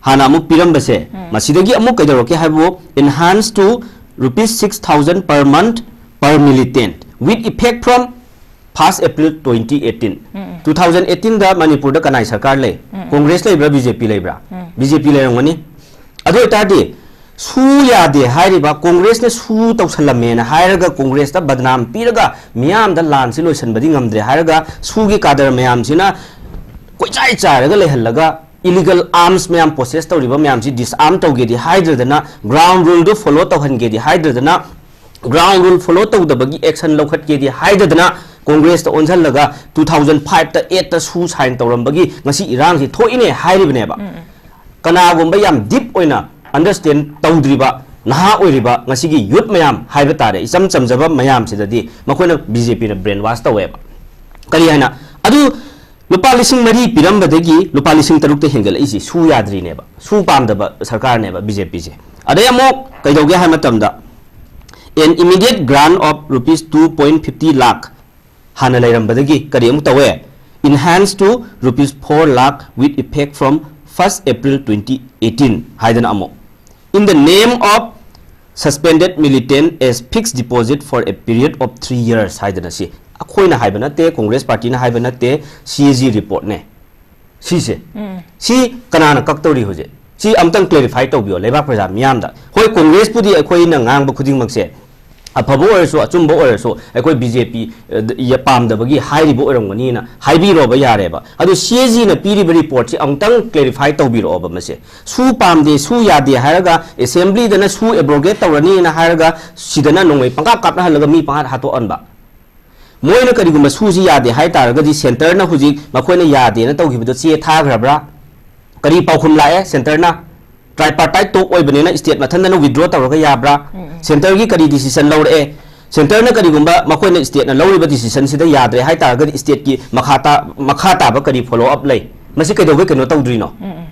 ꯍꯥꯟꯅ ꯑꯃꯨꯛ ꯄꯤꯔꯝꯕꯁꯦ, ꯃꯁꯤꯗꯒꯤ ꯑꯃꯨꯛ ꯀꯩꯗꯧꯔꯛꯀꯦ ꯍꯥꯏꯕꯨ, enhance to rupees six thousand per month per militant with effect from first April twenty eighteen꯫ Two thousand eighteenꯗ ꯃꯅꯤꯄꯨꯔꯗ ꯀꯅꯥꯏ ꯁꯔꯀꯥꯔ ꯂꯩ? ꯀꯣꯡꯒ꯭ꯔꯦꯁ ꯂꯩꯕ꯭ꯔꯥ, ꯕꯤ ꯖꯦ ꯄꯤ ꯂꯩꯕ꯭ꯔꯥ? ꯕꯤ ꯖꯦ ꯄꯤ ꯂꯩꯔꯝꯒꯅꯤ꯫ ꯑꯗꯨ ꯑꯣꯏꯇꯥꯔꯗꯤ ꯁꯨ ꯌꯥꯗꯦ ꯍꯥꯏꯔꯤꯕ, ꯀꯣꯡꯒ꯭ꯔꯦꯁꯅ ꯁꯨ ꯇꯧꯁꯜꯂꯝꯃꯦꯅ ꯍꯥꯏꯔꯒ, ꯀꯣꯡꯒ꯭ꯔꯦꯁꯇ ꯕꯗꯅꯥꯝ ꯄꯤꯔꯒ, ꯃꯤꯌꯥꯝꯗ ꯂꯥꯟꯁꯤ ꯂꯣꯏꯁꯤꯟꯕꯗꯤ ꯉꯝꯗ꯭ꯔꯦ ꯍꯥꯏꯔꯒ, ꯁꯨꯒꯤ ꯀꯥꯗꯔ ꯃꯌꯥꯝꯁꯤꯅ ꯀꯣꯏꯆꯥꯏ ꯆꯥꯏꯔꯒ ꯂꯩꯍꯜꯂꯒ, illegal arms ꯃꯌꯥꯝ possess ꯇꯧꯔꯤꯕ ꯃꯌꯥꯝꯁꯤ disarm ꯇꯧꯒꯦꯗꯤ ꯍꯥꯏꯗ꯭ꯔꯗꯅ, ground ruleꯗꯨ follow ꯇꯧꯍꯟꯒꯦꯗꯤ ꯍꯥꯏꯗ꯭ꯔꯗꯅ, ground rule follow ꯇꯧꯗꯕꯒꯤ action ꯂꯧꯈꯠꯀꯦꯗꯤ ꯍꯥꯏꯗꯗꯅ, ꯀꯣꯡꯒ꯭ꯔꯦꯁꯇ ꯑꯣꯟꯁꯤꯜꯂꯒ two thousand fiveꯇ eightꯇ ꯁꯨ sign ꯇꯧꯔꯝꯕꯒꯤ ꯉꯁꯤ ꯏꯔꯥꯡꯁꯤ ꯊꯣꯛꯏꯅꯦ ꯍꯥꯏꯔꯤꯕꯅꯦꯕ꯫ ꯀꯅꯥꯒꯨꯝꯕ ꯌꯥꯝ deep ꯑꯣꯏꯅ understand ꯇꯧꯗ꯭ꯔꯤꯕ ꯅꯍꯥ ꯑꯣꯏꯔꯤꯕ ꯉꯁꯤꯒꯤ youth ꯃꯌꯥꯝ ꯍꯥꯏꯕ ꯇꯥꯔꯦ, ꯏꯆꯝ ꯆꯝꯖꯕ ꯃꯌꯥꯝꯁꯤꯗꯗꯤ ꯃꯈꯣꯏꯅ ꯕꯤ ꯖꯦ ꯄꯤꯅ brainwash ꯇꯧꯋꯦꯕ꯫ ꯀꯔꯤ ꯍꯥꯏꯅ? ꯑꯗꯨ ꯂꯨꯄꯥ ꯂꯤꯁꯤꯡ ꯃꯔꯤ ꯄꯤꯔꯝꯕꯗꯒꯤ ꯂꯨꯄꯥ ꯂꯤꯁꯤꯡ ꯇꯔꯨꯛꯇ ꯍꯦꯟꯒꯠꯂꯛꯏꯁꯤ ꯁꯨ ꯌꯥꯗ꯭ꯔꯤꯅꯦꯕ, ꯁꯨ ꯄꯥꯝꯗꯕ ꯁꯔꯀꯥꯔꯅꯦꯕ ꯕꯤ ꯖꯦ ꯄꯤꯁꯦ꯫ ꯑꯗꯩ ꯑꯃꯨꯛ ꯀꯩꯗꯧꯒꯦ ꯍꯥꯏ ꯃꯇꯝꯗ, an immediate grant of rupees two point fifty lakh ꯍꯥꯟꯅ ꯂꯩꯔꯝꯕꯗꯒꯤ ꯀꯔꯤ ꯑꯃꯨꯛ ꯇꯧꯋꯦ? Enhanced to rupees four lakh with effect from first April twenty eighteen ꯍꯥꯏꯗꯅ ꯑꯃꯨꯛ, in the name of suspended militant as fixed deposit for a period of three years ꯍꯥꯏꯗꯅ, ꯁꯤ ꯑꯩꯈꯣꯏꯅ ꯍꯥꯏꯕ ꯅꯠꯇꯦ, ꯀꯣꯡꯒ꯭ꯔꯦꯁ ꯄꯥꯔꯇꯤꯅ ꯍꯥꯏꯕ ꯅꯠꯇꯦ, ꯁꯤ ꯑꯦ ꯖꯤ ꯔꯤꯄꯣꯔꯠꯅꯦ꯫ ꯁꯤꯁꯦ, ꯁꯤ ꯀꯅꯥꯅ ꯀꯛꯇꯧꯔꯤ ꯍꯧꯖꯤꯛ? ꯁꯤ ꯑꯝꯇꯪ clarify ꯇꯧꯕꯤꯌꯣ ꯂꯩꯕꯥꯛ ꯄ꯭ꯔꯖꯥ ꯃꯤꯌꯥꯝꯗ꯫ ꯍꯣꯏ, ꯀꯣꯡꯒ꯭ꯔꯦꯁꯄꯨꯗꯤ ꯑꯩꯈꯣꯏꯅ ꯉꯥꯡꯕ ꯈꯨꯗꯤꯡꯃꯛꯁꯦ ꯑꯐꯕ ꯑꯣꯏꯔꯁꯨ ꯑꯆꯨꯝꯕ ꯑꯣꯏꯔꯁꯨ ꯑꯩꯈꯣꯏ ꯕꯤ ꯖꯦ ꯄꯤ ꯄꯥꯝꯗꯕꯒꯤ ꯍꯥꯏꯔꯤꯕ ꯑꯣꯏꯔꯝꯒꯅꯤꯅ ꯍꯥꯏꯕꯤꯔꯣꯕ ꯌꯥꯔꯦꯕ꯫ ꯑꯗꯨ ꯁꯤ ꯑꯦ ꯖꯤꯅ ꯄꯤꯔꯤꯕ ꯔꯤꯄꯣꯔꯠꯁꯤ ꯑꯃꯨꯛꯇꯪ clarify ꯇꯧꯕꯤꯔꯛꯑꯣꯕ꯫ ꯃꯁꯦ ꯁꯨ ꯄꯥꯝꯗꯦ, ꯁꯨ ꯌꯥꯗꯦ ꯍꯥꯏꯔꯒ, ꯑꯦꯁꯦꯝꯕ꯭ꯂꯤꯗꯅ ꯁꯨ abrogate ꯇꯧꯔꯅꯤꯅ ꯍꯥꯏꯔꯒ, ꯁꯤꯗꯅ ꯅꯣꯡꯃꯩ ꯄꯪꯀꯥꯞ ꯀꯥꯞꯅꯍꯜꯂꯒ ꯃꯤ ꯄꯪꯍꯥꯠ ꯍꯥꯠꯇꯣꯛꯍꯟꯕ꯫ ꯃꯣꯏꯅ ꯀꯔꯤꯒꯨꯝꯕ ꯁꯨꯁꯤ ꯌꯥꯗꯦ ꯍꯥꯏ ꯇꯥꯔꯒꯗꯤ, ꯁꯦꯟꯇꯔꯅ ꯍꯧꯖꯤꯛ ꯃꯈꯣꯏꯅ ꯌꯥꯗꯦꯅ ꯇꯧꯈꯤꯕꯗꯣ ꯆꯦ ꯊꯥꯈ꯭ꯔꯕ꯭ꯔꯥ? ꯀꯔꯤ ꯄꯥꯎꯈꯨꯝ ꯂꯥꯛꯑꯦ ꯁꯦꯟꯇꯔꯅ? Tripartite talk ꯑꯣꯏꯕꯅꯤꯅ ꯁ꯭ꯇꯦꯠ ꯃꯊꯟꯗꯅ withdraw ꯇꯧꯔꯒ ꯌꯥꯕ꯭ꯔꯥ? ꯁꯦꯟꯇꯔꯒꯤ ꯀꯔꯤ decision ꯂꯧꯔꯛꯑꯦ? ꯁꯦꯟꯇꯔꯅ ꯀꯔꯤꯒꯨꯝꯕ ꯃꯈꯣꯏꯅ ꯁ꯭ꯇꯦꯠꯅ ꯂꯧꯔꯤꯕ decisionꯁꯤꯗ ꯌꯥꯗ꯭ꯔꯦ ꯍꯥꯏ ꯇꯥꯔꯒꯗꯤ, ꯁ꯭ꯇꯦꯠꯀꯤ ꯃꯈꯥ ꯇꯥ-, ꯃꯈꯥ ꯇꯥꯕ ꯀꯔꯤ follow up ꯂꯩ? ꯃꯁꯤ ꯀꯩꯗꯧꯕꯩ ꯀꯩꯅꯣ ꯇꯧꯗ꯭ꯔꯤꯅꯣ?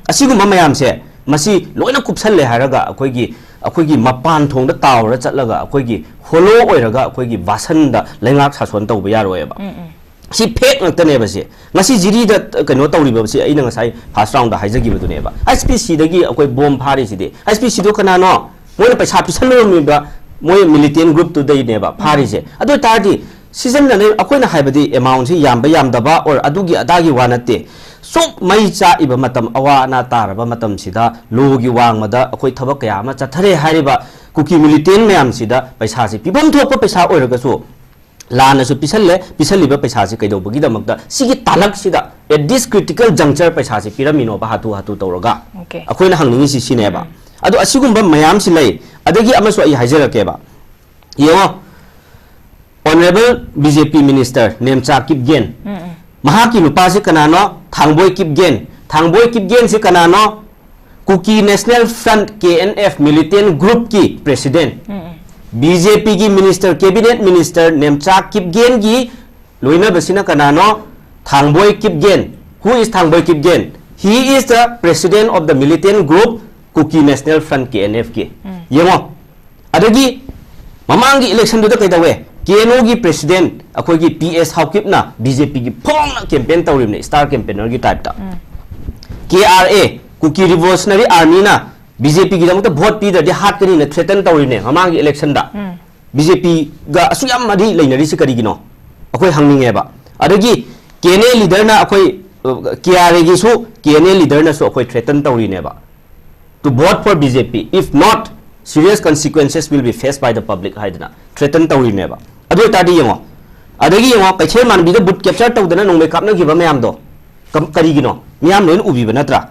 ꯑꯁꯤꯒꯨꯝꯕ ꯃꯌꯥꯝꯁꯦ, ꯃꯁꯤ ꯂꯣꯏꯅ ꯀꯨꯞꯁꯜꯂꯦ ꯍꯥꯏꯔꯒ ꯑꯩꯈꯣꯏꯒꯤ, ꯑꯩꯈꯣꯏꯒꯤ ꯃꯄꯥꯟ ꯊꯣꯡꯗ ꯇꯥꯎꯔ ꯆꯠꯂꯒ ꯑꯩꯈꯣꯏꯒꯤ hollow ꯑꯣꯏꯔꯒ ꯑꯩꯈꯣꯏꯒꯤ ꯚꯥꯁꯟꯗ ꯂꯩꯉꯥꯛ ꯁꯥꯁꯣꯟ ꯇꯧꯕ ꯌꯥꯔꯣꯏꯕ꯫ ꯁꯤ fake ꯉꯥꯛꯇꯅꯦꯕ꯫ ꯁꯤ ꯉꯁꯤ ꯖꯤꯔꯤꯗ ꯀꯩꯅꯣ ꯇꯧꯔꯤꯕꯁꯤ ꯑꯩꯅ ꯉꯁꯥꯏ first roundꯗ ꯍꯥꯏꯖꯈꯤꯕꯗꯨꯅꯦꯕ꯫ ꯑꯦꯁ ꯄꯤ ꯁꯤꯗꯒꯤ ꯑꯩꯈꯣꯏ ꯕꯣꯝ ꯐꯥꯔꯤꯁꯤꯗꯤ, ꯑꯦꯁ ꯄꯤ ꯁꯤꯗꯣ ꯀꯅꯥꯅꯣ? ꯃꯣꯏꯅ ꯄꯩꯁꯥ ꯄꯤꯁꯜꯂꯨꯔꯝꯃꯤꯕ ꯃꯣꯏ militant groupꯇꯨꯗꯩꯅꯦꯕ ꯐꯥꯔꯤꯁꯦ꯫ ꯑꯗꯨ ꯑꯣꯏꯇꯥꯔꯗꯤ ꯁꯤꯖꯤꯟꯅꯅ, ꯑꯩꯈꯣꯏꯅ ꯍꯥꯏꯕꯗꯤ amountꯁꯤ ꯌꯥꯝꯕ ꯌꯥꯝꯗꯕ or ꯑꯗꯨꯒꯤ ꯑꯗꯥꯒꯤ ꯋꯥ ꯅꯠꯇꯦ꯫ ꯁꯨꯛ ꯃꯩ ꯆꯥꯛꯏꯕ ꯃꯇꯝ, ꯑꯋꯥ ꯑꯅꯥ ꯇꯥꯔꯕ ꯃꯇꯝꯁꯤꯗ, ꯂꯣꯒꯤ ꯋꯥꯡꯃꯗ ꯑꯩꯈꯣꯏ ꯊꯕꯛ ꯀꯌꯥ ꯑꯃ ꯆꯠꯊꯔꯦ ꯍꯥꯏꯔꯤꯕ ꯀꯨꯀꯤ militant ꯃꯌꯥꯝꯁꯤꯗ ꯄꯩꯁꯥꯁꯤ, ꯄꯤꯐꯝ ꯊꯣꯛꯄ ꯄꯩꯁꯥ ꯑꯣꯏꯔꯒꯁꯨ, ꯂꯥꯟꯅꯁꯨ ꯄꯤꯁꯜꯂꯦ, ꯄꯤꯁꯜꯂꯤꯕ ꯄꯩꯁꯥꯁꯤ ꯀꯩꯗꯧꯕꯒꯤꯗꯃꯛꯇ ꯁꯤꯒꯤ ꯇꯥꯂꯛꯁꯤꯗ at this critical juncture ꯄꯩꯁꯥꯁꯤ ꯄꯤꯔꯝꯃꯤꯅꯣꯕ, ꯍꯥꯊꯨ ꯍꯥꯊꯨ ꯇꯧꯔꯒ? Okay. ꯑꯩꯈꯣꯏꯅ ꯍꯪꯅꯤꯡꯉꯤꯁꯤ ꯁꯤꯅꯦꯕ꯫ ꯑꯗꯣ ꯑꯁꯤꯒꯨꯝꯕ ꯃꯌꯥꯝꯁꯤ ꯂꯩ꯫ ꯑꯗꯒꯤ ꯑꯃꯁꯨ ꯑꯩ ꯍꯥꯏꯖꯔꯛꯀꯦꯕ꯫ ꯌꯦꯡꯉꯣ, Honourable B J P minister Nemcha Kipgen, ꯃꯍꯥꯛꯀꯤ ꯅꯨꯄꯥꯁꯤ ꯀꯅꯥꯅꯣ? ꯊꯥꯡꯕꯣꯏ ꯀꯤꯞꯒꯦꯟ꯫ ꯊꯥꯡꯕꯣꯏ ꯀꯤꯞꯒꯦꯟꯁꯤ ꯀꯅꯥꯅꯣ? Kuki National Front, K N F, militant groupꯀꯤ president꯫ B J Pꯒꯤ minister, cabinet minister Nemcha ꯀꯤꯞꯒꯦꯟꯒꯤ ꯂꯣꯏꯅꯕꯁꯤꯅ ꯀꯅꯥꯅꯣ? ꯊꯥꯡꯕꯣꯏ Kipgen. Who is ꯊꯥꯡꯕꯣꯏ Kipgen? He is the president of the militant group Kuki National Front, K N F ꯀꯤ꯫ ꯌꯦꯡꯉꯣ, ꯑꯗꯒꯤ ꯃꯃꯥꯡꯒꯤ ꯏꯂꯦꯛꯁꯟꯗꯨꯗ ꯀꯩꯗꯧꯋꯦ? ꯀꯦ ꯑꯦꯟ ꯑꯣꯒꯤ ꯄ꯭ꯔꯦꯁꯤꯗꯦꯟ ꯑꯩꯈꯣꯏꯒꯤ P S ꯍꯥꯎꯀꯤꯞꯅ B J ꯄꯤꯒꯤ ꯐꯣꯡꯅ campaign ꯇꯧꯔꯤꯕꯅꯦ, star ꯀꯦꯝꯄꯦꯟꯅꯔꯒꯤ ꯇꯥꯏꯞꯇ꯫ K R A, Kuki revolutionary ꯑꯥꯔꯃꯤꯅ ꯕꯤ ꯖꯦ ꯄꯤꯒꯤꯗꯃꯛꯇ ꯚꯣꯠ ꯄꯤꯗ꯭ꯔꯗꯤ ꯍꯥꯠꯀꯅꯤꯅ ꯊ꯭ꯔꯦꯇꯟ ꯇꯧꯔꯤꯕꯅꯦ ꯃꯃꯥꯡꯒꯤ ꯏꯂꯦꯛꯁꯟꯗ꯫ ꯕꯤ ꯖꯦ ꯄꯤꯒ ꯑꯁꯨꯛ ꯌꯥꯝ ꯃꯔꯤ ꯂꯩꯅꯔꯤꯁꯤ ꯀꯔꯤꯒꯤꯅꯣ? ꯑꯩꯈꯣꯏ ꯍꯪꯅꯤꯡꯉꯦꯕ꯫ ꯑꯗꯒꯤ ꯀꯦ ꯑꯦꯟ ꯑꯦ ꯂꯤꯗꯔꯅ ꯑꯩꯈꯣꯏ, ꯀꯦ ꯑꯥꯔ ꯑꯦꯒꯤꯁꯨ ꯀꯦ ꯑꯦꯟ ꯑꯦ ꯂꯤꯗꯔꯅꯁꯨ ꯑꯩꯈꯣꯏ threaten ꯇꯧꯔꯤꯅꯦꯕ꯫ To vote for B J P, if not, serious consequences will be faced by the public ꯍꯥꯏꯗꯅ ꯊ꯭ꯔꯦꯇꯟ ꯇꯧꯔꯤꯅꯦꯕ꯫ ꯑꯗꯨ ꯑꯣꯏꯇꯥꯔꯗꯤ ꯌꯦꯡꯉꯣ, ꯑꯗꯒꯤ ꯌꯦꯡꯉꯣ, ꯀꯩꯊꯦꯜ ꯃꯥꯟꯕꯤꯗ ꯕꯨꯠ ꯀꯦꯞꯆꯔ ꯇꯧꯗꯅ ꯅꯣꯡꯃꯩ ꯀꯥꯞꯅꯈꯤꯕ ꯃꯌꯥꯝꯗꯣ ꯀꯝ-, ꯀꯔꯤꯒꯤꯅꯣ? ꯃꯤꯌꯥꯝ ꯂꯣꯏꯅ ꯎꯕꯤꯕ ꯅꯠꯇ꯭ꯔꯥ?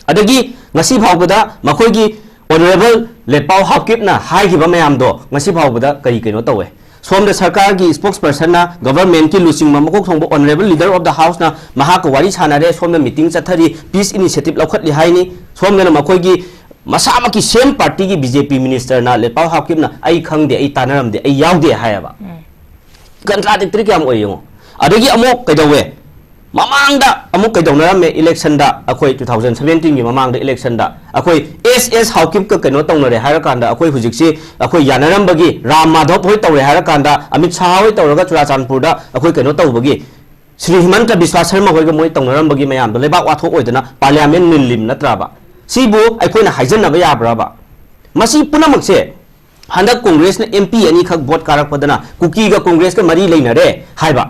ꯑꯗꯒꯤ ꯉꯁꯤ ꯐꯥꯎꯕꯗ ꯃꯈꯣꯏꯒꯤ ꯑꯣꯅꯔꯦꯕꯜ ꯂꯦꯠꯄꯥꯎ ꯍꯥꯎꯀꯤꯞꯅ ꯍꯥꯏꯈꯤꯕ ꯃꯌꯥꯝꯗꯣ ꯉꯁꯤ ꯐꯥꯎꯕꯗ ꯀꯔꯤ ꯀꯩꯅꯣ ꯇꯧꯋꯦ? ꯁꯣꯝꯗ ꯁꯔꯀꯥꯔꯒꯤ ꯁ꯭ꯄꯣꯛꯁ ꯄꯔꯁꯟꯅ, ꯒꯚꯔꯟꯃꯦꯟꯠꯀꯤ ꯂꯨꯆꯤꯡꯕ ꯃꯀꯣꯛ ꯊꯣꯡꯕ ꯑꯣꯅꯔꯦꯕꯜ ꯂꯤꯗꯔ ꯑꯣꯐ ꯗ ꯍꯥꯎꯁꯅ ꯃꯍꯥꯛꯀ ꯋꯥꯔꯤ ꯁꯥꯟꯅꯔꯦ, ꯁꯣꯝꯗ ꯃꯤꯇꯤꯡ ꯆꯠꯊꯔꯤ, ꯄꯤꯁ ꯏꯅꯤꯁꯤꯌꯦꯇꯤꯚ ꯂꯧꯈꯠꯂꯤ ꯍꯥꯏꯅꯤ, ꯁꯣꯝꯗꯅ ꯃꯈꯣꯏꯒꯤ ꯃꯁꯥꯃꯛꯀꯤ ꯁꯦꯝ ꯄꯥꯔꯇꯤꯒꯤ ꯕꯤ ꯖꯦ ꯄꯤ ꯃꯤꯅꯤꯁꯇꯔꯅ, ꯂꯦꯠꯄꯥꯎ ꯍꯥꯎꯀꯤꯞꯅ "ꯑꯩ ꯈꯪꯗꯦ, ꯑꯩ ꯇꯥꯟꯅꯔꯝꯗꯦ, ꯑꯩ ꯌꯥꯎꯗꯦ" ꯍꯥꯏꯌꯦꯕ꯫ ꯀꯟꯇ꯭ꯔꯥꯗꯤꯛꯇꯔꯤ ꯀꯌꯥꯝ ꯑꯣꯏ ꯌꯦꯡꯉꯣ꯫ ꯑꯗꯒꯤ ꯑꯃꯨꯛ ꯀꯩꯗꯧꯋꯦ? ꯃꯃꯥꯡꯗ ꯑꯃꯨꯛ ꯀꯩꯗꯧꯅꯔꯝꯃꯦ, ꯏꯂꯦꯛꯁꯟꯗ, ꯑꯩꯈꯣꯏ ꯇꯨ ꯊꯥꯎꯖꯟ ꯁꯚꯦꯟꯇꯤꯟꯒꯤ ꯃꯃꯥꯡꯗ ꯏꯂꯦꯛꯁꯟꯗ ꯑꯩꯈꯣꯏ ꯑꯦꯁ ꯑꯦꯁ ꯍꯥꯎꯀꯤꯞꯀ ꯀꯩꯅꯣ ꯇꯧꯅꯔꯦ ꯍꯥꯏꯔꯀꯥꯟꯗ, ꯑꯩꯈꯣꯏ ꯍꯧꯖꯤꯛꯁꯤ ꯑꯩꯈꯣꯏ ꯌꯥꯅꯔꯝꯕꯒꯤ, ꯔꯥꯝ ꯃꯥꯙꯕ ꯍꯣꯏ ꯇꯧꯔꯦ ꯍꯥꯏꯔꯀꯥꯟꯗ, ꯑꯃꯤꯠ ꯁꯥꯍ ꯍꯣꯏ ꯇꯧꯔꯒ ꯆꯨꯔꯥꯆꯥꯟꯄꯨꯔꯗ ꯑꯩꯈꯣꯏ ꯀꯩꯅꯣ ꯇꯧꯕꯒꯤ, ꯁ꯭ꯔꯤ ꯍꯤꯃꯟꯇ ꯕꯤꯁ꯭ꯋꯥ ꯁꯔꯃ ꯍꯣꯏꯒ ꯃꯣꯏ ꯇꯧꯅꯔꯝꯕꯒꯤ ꯃꯌꯥꯝꯗꯣ ꯂꯩꯕꯥꯛ ꯋꯥꯊꯣꯛ ꯑꯣꯏꯗꯅ ꯄꯥꯔꯂꯤꯌꯥꯃꯦꯟꯠ ꯅꯤꯜꯂꯤꯝ ꯅꯠꯇ꯭ꯔꯕ? ꯁꯤꯕꯨ ꯑꯩꯈꯣꯏꯅ ꯍꯥꯏꯖꯟꯅꯕ ꯌꯥꯕ꯭ꯔꯕ? ꯃꯁꯤ ꯄꯨꯝꯅꯃꯛꯁꯦ ꯍꯟꯗꯛ ꯀꯣꯡꯒ꯭ꯔꯦꯁꯅ ꯑꯦꯝ ꯄꯤ ꯑꯅꯤꯈꯛ ꯚꯣꯠ ꯀꯥꯔꯛꯄꯗꯅ ꯀꯨꯀꯤꯒ ꯀꯣꯡꯒ꯭ꯔꯦꯁꯀ ꯃꯔꯤ ꯂꯩꯅꯔꯦ ꯍꯥꯏꯕ꯫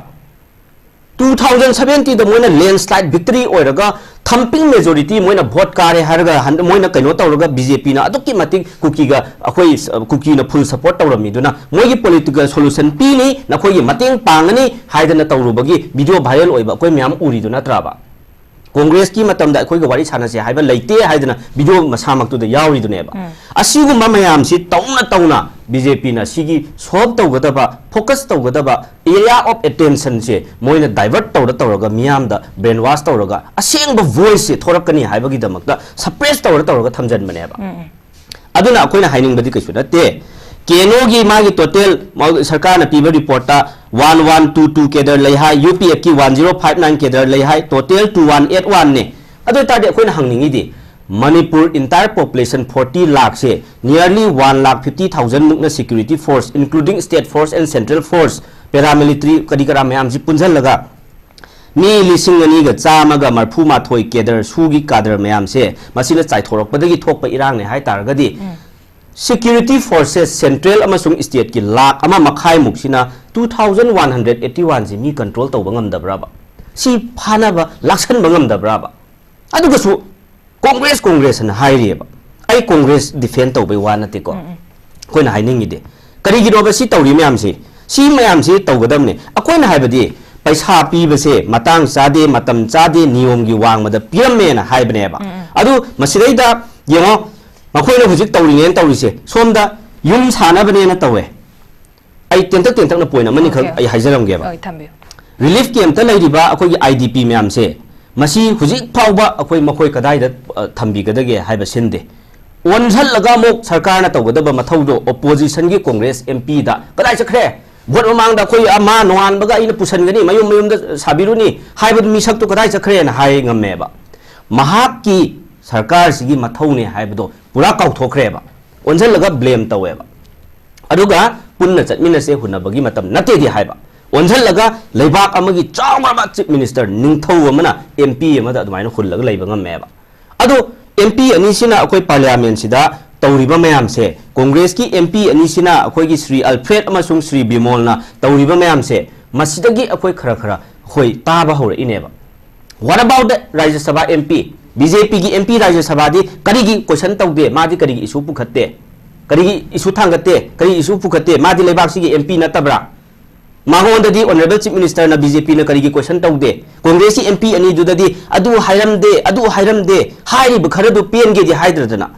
ꯇꯨ ꯊꯥꯎꯖꯟ ꯁꯚꯦꯟꯇꯤꯟꯗ ꯃꯣꯏꯅ ꯂꯦꯟꯁ꯭ꯂꯥꯏꯗ ꯚꯤꯛꯇꯔꯤ ꯑꯣꯏꯔꯒ ꯊꯝꯄꯤꯡ ꯃꯦꯖꯣꯔꯤꯇꯤ ꯃꯣꯏꯅ ꯚꯣꯠ ꯀꯥꯔꯦ ꯍꯥꯏꯔꯒ ꯍꯟ-, ꯃꯣꯏꯅ ꯀꯩꯅꯣ ꯇꯧꯔꯒ ꯕꯤ ꯖꯦ ꯄꯤꯅ ꯑꯗꯨꯛꯀꯤ ꯃꯇꯤꯛ ꯀꯨꯀꯤꯒ ꯑꯩꯈꯣꯏ ꯁ-, ꯀꯨꯀꯤꯅ ꯐꯨꯜ ꯁꯄꯣꯔꯠ ꯇꯧꯔꯝꯃꯤꯗꯨꯅ ꯃꯣꯏꯒꯤ ꯄꯣꯂꯤꯇꯤꯀꯦꯜ ꯁꯣꯂꯨꯁꯟ ꯄꯤꯅꯤ, ꯅꯈꯣꯏꯒꯤ ꯃꯇꯦꯡ ꯄꯥꯡꯒꯅꯤ ꯍꯥꯏꯗꯅ ꯇꯧꯔꯨꯕꯒꯤ ꯚꯤꯗꯤꯑꯣ ꯚꯥꯏꯔꯦꯜ ꯑꯣꯏꯕ ꯑꯩꯈꯣꯏ ꯃꯌꯥꯝ ꯎꯔꯤꯗꯨ ꯅꯠꯇ꯭ꯔꯕ? ꯀꯣꯡꯒ꯭ꯔꯦꯁꯀꯤ ꯃꯇꯝꯗ ꯑꯩꯈꯣꯏꯒ ꯋꯥꯔꯤ ꯁꯥꯟꯅꯁꯦ ꯍꯥꯏꯕ ꯂꯩꯇꯦ ꯍꯥꯏꯗꯅ ꯚꯤꯗꯤꯑꯣ ꯃꯁꯥꯃꯛꯇꯨꯗ ꯌꯥꯎꯔꯤꯗꯨꯅꯦꯕ꯫ ꯑꯁꯤꯒꯨꯝꯕ ꯃꯌꯥꯝꯁꯤ ꯇꯧꯅ ꯇꯧꯅ ꯕꯤ ꯖꯦ ꯄꯤꯅ ꯁꯤꯒꯤ ꯁꯣꯜꯕ ꯇꯧꯒꯗꯕ, ꯐꯣꯀꯁ ꯇꯧꯒꯗꯕ ꯑꯦꯔꯤꯌꯥ ꯑꯣꯐ ꯑꯦꯇꯦꯟꯁꯟꯁꯦ ꯃꯣꯏꯅ ꯗꯥꯏꯚꯔꯠ ꯇꯧꯔ ꯇꯧꯔꯒ ꯃꯤꯌꯥꯝꯗ ꯕ꯭ꯔꯦꯟ ꯋꯥꯁ ꯇꯧꯔꯒ ꯑꯁꯦꯡꯕ ꯚꯣꯏꯁꯁꯦ ꯊꯣꯔꯛꯀꯅꯤ ꯍꯥꯏꯕꯒꯤꯗꯃꯛꯇ ꯁꯄ꯭ꯔꯦꯁ ꯇꯧꯔ ꯇꯧꯔꯒ ꯊꯝꯖꯟꯕꯅꯦꯕ꯫ ꯑꯗꯨꯅ ꯑꯩꯈꯣꯏꯅ ꯍꯥꯏꯅꯤꯡꯕꯗꯤ ꯀꯩꯁꯨ ꯅꯠꯇꯦ꯫ ꯀꯦ ꯑꯦꯟ ꯑꯣꯒꯤ ꯃꯥꯒꯤ ꯇꯣꯇꯦꯜ ꯃꯥ-, ꯁꯔꯀꯥꯔꯅ ꯄꯤꯕ ꯔꯤꯄꯣꯔꯠꯇ one one two two cadre ꯂꯩ ꯍꯥꯏ, ꯌꯨ ꯄꯤ ꯑꯦꯐꯀꯤ one zero five nine cadre ꯂꯩ ꯍꯥꯏ, ꯇꯣꯇꯦꯜ ꯇꯨ ꯋꯥꯟ ꯑꯩꯠ ꯋꯥꯟꯅꯦ꯫ ꯑꯗꯨ ꯑꯣꯏꯇꯥꯔꯗꯤ ꯑꯩꯈꯣꯏꯅ ꯍꯪꯅꯤꯡꯉꯤꯗꯤ, Manipur entire population forty ꯂꯥꯛꯁꯦ, nearly one lakh fifty thousand ꯃꯨꯛꯅ security force, including state force and central force, paramilitary ꯀꯔꯤ ꯀꯔꯥ ꯃꯌꯥꯝꯁꯤ ꯄꯨꯟꯁꯤꯜꯂꯒ ꯃꯤ ꯂꯤꯁꯤꯡ ꯑꯅꯤꯒ ꯆꯥꯝꯃꯒ ꯃꯔꯐꯨ ꯃꯥꯊꯣꯏ ꯀꯦꯗꯔ, ꯁꯨꯒꯤ ꯀꯥꯗꯔ ꯃꯌꯥꯝꯁꯦ ꯃꯁꯤꯅ ꯆꯥꯏꯊꯣꯔꯛꯄꯗꯒꯤ ꯊꯣꯛꯄ ꯏꯔꯥꯡꯅꯦ ꯍꯥꯏ ꯇꯥꯔꯒꯗꯤ, security forces central ꯑꯃꯁꯨꯡ stateꯀꯤ ꯂꯥꯛ ꯑꯃ ꯃꯈꯥꯏꯃꯨꯛꯁꯤꯅ two thousand one hundred eighty oneꯁꯤ ꯃꯤ control ꯇꯧꯕ ꯉꯝꯗꯕ꯭ꯔꯕ? ꯁꯤ ꯐꯥꯅꯕ ꯂꯥꯛꯁꯟꯕ ꯉꯝꯗꯕ꯭ꯔꯕ? ꯑꯗꯨꯒꯁꯨ ꯀꯣꯡꯒ꯭ꯔꯦꯁ, ꯀꯣꯡꯒ꯭ꯔꯦꯁ ꯑꯅ ꯍꯥꯏꯔꯤꯑꯕ꯫ ꯑꯩ ꯀꯣꯡꯒ꯭ꯔꯦꯁ defend ꯇꯧꯕꯩ ꯋꯥ ꯅꯠꯇꯦꯀꯣ꯫ ꯑꯩꯈꯣꯏꯅ ꯍꯥꯏꯅꯤꯡꯉꯤꯗꯤ, ꯀꯔꯤꯒꯤꯅꯣꯕ ꯁꯤ ꯇꯧꯔꯤ ꯃꯌꯥꯝꯁꯤ? ꯁꯤ ꯃꯌꯥꯝꯁꯤ ꯇꯧꯒꯗꯕꯅꯤ꯫ ꯑꯩꯈꯣꯏꯅ ꯍꯥꯏꯕꯗꯤ, ꯄꯩꯁꯥ ꯄꯤꯕꯁꯦ ꯃꯇꯥꯡ ꯆꯥꯗꯦ, ꯃꯇꯝ ꯆꯥꯗꯦ, ꯅꯤꯌꯣꯝꯒꯤ ꯋꯥꯡꯃꯗ ꯄꯤꯔꯝꯃꯦꯅ ꯍꯥꯏꯕꯅꯦꯕ꯫ ꯑꯗꯨ ꯃꯁꯤꯗꯩꯗ ꯌꯦꯡꯉꯣ, ꯃꯈꯣꯏꯅ ꯍꯧꯖꯤꯛ ꯇꯧꯔꯤꯅꯦꯅ ꯇꯧꯔꯤꯁꯦ, ꯁꯣꯝꯗ ꯌꯨꯝ ꯁꯥꯅꯕꯅꯦꯅ ꯇꯧꯋꯦ꯫ ꯑꯩ ꯇꯦꯟꯇꯛ ꯇꯦꯟꯇꯛꯅ point ꯑꯃꯅꯤꯈꯛ Okay. ꯑꯩ ꯍꯥꯏꯖꯔꯝꯒꯦꯕ꯫ ꯍꯣꯏ, ꯊꯝꯕꯤꯌꯨ꯫ Relief campꯇ ꯂꯩꯔꯤꯕ ꯑꯩꯈꯣꯏꯒꯤ I D P ꯃꯌꯥꯝꯁꯦ, ꯃꯁꯤ ꯍꯧꯖꯤꯛ ꯐꯥꯎꯕ ꯑꯩꯈꯣꯏ ꯃꯈꯣꯏ ꯀꯗꯥꯏꯗ, ꯑ, ꯊꯝꯕꯤꯒꯗꯒꯦ ꯍꯥꯏꯕ ꯁꯤꯟꯗꯦ꯫ ꯑꯣꯟꯁꯤꯜꯂꯒ ꯑꯃꯨꯛ ꯁꯔꯀꯥꯔꯅ ꯇꯧꯒꯗꯕ ꯃꯊꯧꯗꯣ oppositionꯒꯤ ꯀꯣꯡꯒ꯭ꯔꯦꯁ M Pꯗ ꯀꯗꯥꯏ ꯆꯠꯈ꯭ꯔꯦ? Vote ꯃꯃꯥꯡꯗ ꯑꯩꯈꯣꯏ, ꯑ, ꯃꯥ ꯅꯣꯡꯉꯥꯟꯕꯒ ꯑꯩꯅ ꯄꯨꯁꯟꯒꯅꯤ, ꯃꯌꯨꯝ ꯃꯌꯨꯝꯗ ꯁꯥꯕꯤꯔꯨꯅꯤ ꯍꯥꯏꯕꯗꯨ ꯃꯤꯁꯛꯇꯨ ꯀꯗꯥꯏ ꯆꯠꯈ꯭ꯔꯦꯅ ꯍꯥꯏ ꯉꯝꯃꯦꯕ꯫ ꯃꯍꯥꯛꯀꯤ ꯁꯔꯀꯥꯔꯁꯤꯒꯤ ꯃꯊꯧꯅꯦ ꯍꯥꯏꯕꯗꯣ ꯄꯨꯔꯥ ꯀꯥꯎꯊꯣꯛꯈ꯭ꯔꯦꯕ꯫ ꯑꯣꯟꯁꯤꯜꯂꯒ blame ꯇꯧꯋꯦꯕ꯫ ꯑꯗꯨꯒ ꯄꯨꯟꯅ ꯆꯠꯃꯤꯟꯅꯁꯦ, ꯍꯨꯟꯅꯕꯒꯤ ꯃꯇꯝ ꯅꯠꯇꯦꯗꯤ ꯍꯥꯏꯕ꯫ ꯑꯣꯟꯁꯤꯜꯂꯒ ꯂꯩꯕꯥꯛ ꯑꯃꯒꯤ ꯆꯥꯎꯈ꯭ꯔꯕ Chief Minister, ꯅꯤꯡꯊꯧ ꯑꯃꯅ M P ꯑꯃꯗ ꯑꯗꯨꯃꯥꯏꯅ ꯍꯨꯜꯂꯒ ꯂꯩꯕ ꯉꯝꯃꯦꯕ꯫ ꯑꯗꯣ M P ꯑꯅꯤꯁꯤꯅ ꯑꯩꯈꯣꯏ Parliamentꯁꯤꯗ ꯇꯧꯔꯤꯕ ꯃꯌꯥꯝꯁꯦ, ꯀꯣꯡꯒ꯭ꯔꯦꯁꯀꯤ M P ꯑꯅꯤꯁꯤꯅ, ꯑꯩꯈꯣꯏꯒꯤ ꯁ꯭ꯔꯤ ꯑꯜꯐ꯭ꯔꯦꯗ ꯑꯃꯁꯨꯡ ꯁ꯭ꯔꯤ ꯕꯤꯃꯣꯜꯅ ꯇꯧꯔꯤꯕ ꯃꯌꯥꯝꯁꯦ, ꯃꯁꯤꯗꯒꯤ ꯑꯩꯈꯣꯏ ꯈꯔ ꯈꯔ ꯑꯩꯈꯣꯏ ꯇꯥꯕ ꯍꯧꯔꯛꯏꯅꯦꯕ꯫ What about the ꯔꯥꯖ꯭ꯌ ꯁꯚꯥ M P? B J Pꯒꯤ M P ꯔꯥꯖ꯭ꯌ ꯁꯚꯥꯗꯤ ꯀꯔꯤꯒꯤ question ꯇꯧꯗꯦ? ꯃꯥꯗꯤ ꯀꯔꯤꯒꯤ issue ꯄꯨꯈꯠꯇꯦ? ꯀꯔꯤꯒꯤ issue ꯊꯥꯡꯒꯠꯇꯦ? ꯀꯔꯤ issue ꯄꯨꯈꯠꯇꯦ? ꯃꯥꯗꯤ ꯂꯩꯕꯥꯛꯁꯤꯒꯤ M P ꯅꯠꯇꯕ꯭ꯔꯥ? ꯃꯉꯣꯟꯗꯗꯤ Honourable Chief Ministerꯅ, B J Pꯅ ꯀꯔꯤꯒꯤ question ꯇꯧꯗꯦ? ꯀꯣꯡꯒ꯭ꯔꯦꯁꯀꯤ M P ꯑꯅꯤꯗꯨꯗꯗꯤ ꯑꯗꯨ ꯍꯥꯏꯔꯝꯗꯦ, ꯑꯗꯨ ꯍꯥꯏꯔꯝꯗꯦ, ꯍꯥꯏꯔꯤꯕ ꯈꯔꯗꯨ ꯄꯦꯟꯒꯦꯗꯤ ꯍꯥꯏꯗ꯭ꯔꯗꯅ꯫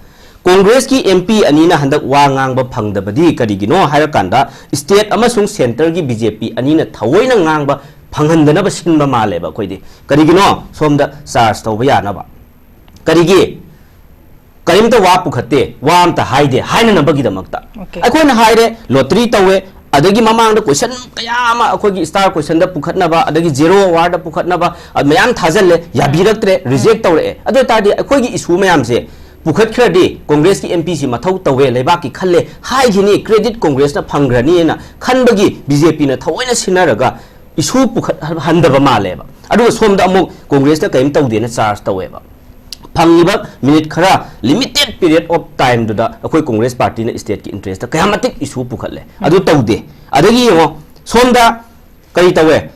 ꯀꯣꯡꯒ꯭ꯔꯦꯁꯀꯤ M P ꯑꯅꯤꯅ ꯍꯟꯗꯛ ꯋꯥ ꯉꯥꯡꯕ ꯐꯪꯗꯕꯗꯤ ꯀꯔꯤꯒꯤꯅꯣ ꯍꯥꯏꯔꯀꯥꯟꯗ, state ꯑꯃꯁꯨꯡ centreꯒꯤ B J P ꯑꯅꯤꯅ ꯊꯑꯣꯏꯅ ꯉꯥꯡꯕ ꯐꯪꯍꯟꯗꯅꯕ ꯁꯤꯟꯕ ꯃꯥꯜꯂꯦꯕ ꯑꯩꯈꯣꯏꯗꯤ꯫ ꯀꯔꯤꯒꯤꯅꯣ? ꯁꯣꯝꯗ charge ꯇꯧꯕ ꯌꯥꯅꯕ꯫ ꯀꯔꯤꯒꯤ? ꯀꯔꯤꯝꯇ ꯋꯥ ꯄꯨꯈꯠꯇꯦ, ꯋꯥ ꯑꯝꯇ ꯍꯥꯏꯗꯦ ꯍꯥꯏꯅꯅꯕꯒꯤꯗꯃꯛꯇ꯫ Okay. ꯑꯩꯈꯣꯏꯅ ꯍꯥꯏꯔꯦ, lottery ꯇꯧꯋꯦ, ꯑꯗꯒꯤ ꯃꯃꯥꯡꯗ ꯀꯣꯏꯁꯟ ꯀꯌꯥ ꯑꯃ ꯑꯩꯈꯣꯏꯒꯤ ꯁ꯭ꯇꯥꯔ ꯀꯣꯏꯁꯟꯗ ꯄꯨꯈꯠꯅꯕ, ꯑꯗꯒꯤ ꯖꯦꯔꯣ ꯑꯋꯥꯔꯗ ꯄꯨꯈꯠꯅꯕ, ꯑ, ꯃꯌꯥꯝ ꯊꯥꯖꯜꯂꯦ, ꯌꯥꯕꯤꯔꯛꯇ꯭ꯔꯦ, ꯔꯤꯖꯦꯛ ꯇꯧꯔꯛꯑꯦ꯫ ꯑꯗꯨ ꯑꯣꯏ ꯇꯥꯔꯗꯤ ꯑꯩꯈꯣꯏꯒꯤ ꯏꯁꯨ ꯃꯌꯥꯝꯁꯦ ꯄꯨꯈꯠꯈ꯭ꯔꯗꯤ ꯀꯣꯡꯒ꯭ꯔꯦꯁꯀꯤ ꯑꯦꯝ ꯄꯤꯁꯤ ꯃꯊꯧ ꯇꯧꯋꯦ, ꯂꯩꯕꯥꯛꯀꯤ ꯈꯜꯂꯦ ꯍꯥꯏꯈꯤꯅꯤ, ꯀ꯭ꯔꯦꯗꯤꯠ ꯀꯣꯡꯒ꯭ꯔꯦꯁꯅ ꯐꯪꯈ꯭ꯔꯅꯤꯅ ꯈꯟꯕꯒꯤ ꯕꯤ ꯖꯦ ꯄꯤꯅ ꯊꯑꯣꯏꯅ ꯁꯤꯟꯅꯔꯒ ꯏꯁꯨ ꯄꯨꯈꯠꯍꯟꯗꯕ ꯃꯥꯜꯂꯦꯕ꯫ ꯑꯗꯨꯒ ꯁꯣꯝꯗ ꯑꯃꯨꯛ ꯀꯣꯡꯒ꯭ꯔꯦꯁꯅ ꯀꯔꯤꯝ ꯇꯧꯗꯦꯅ ꯆꯥꯔꯖ ꯇꯧꯋꯦꯕ꯫ ꯐꯪꯉꯤꯕ ꯃꯤꯅꯤꯠ ꯈꯔ, limited period of time ꯗꯨꯗ ꯑꯩꯈꯣꯏ ꯀꯣꯡꯒ꯭ꯔꯦꯁ ꯄꯥꯔꯇꯤꯅ ꯁ꯭ꯇꯦꯠꯀꯤ ꯏꯟꯇꯔꯦꯁꯇ ꯀꯌꯥ ꯃꯇꯤꯛ ꯏꯁꯨ ꯄꯨꯈꯠꯂꯦ, ꯑꯗꯨ ꯇꯧꯗꯦ꯫ ꯑꯗꯒꯤ ꯌꯦꯡꯉꯣ, ꯁꯣꯝꯗ ꯀꯔꯤ ꯇꯧꯋꯦ?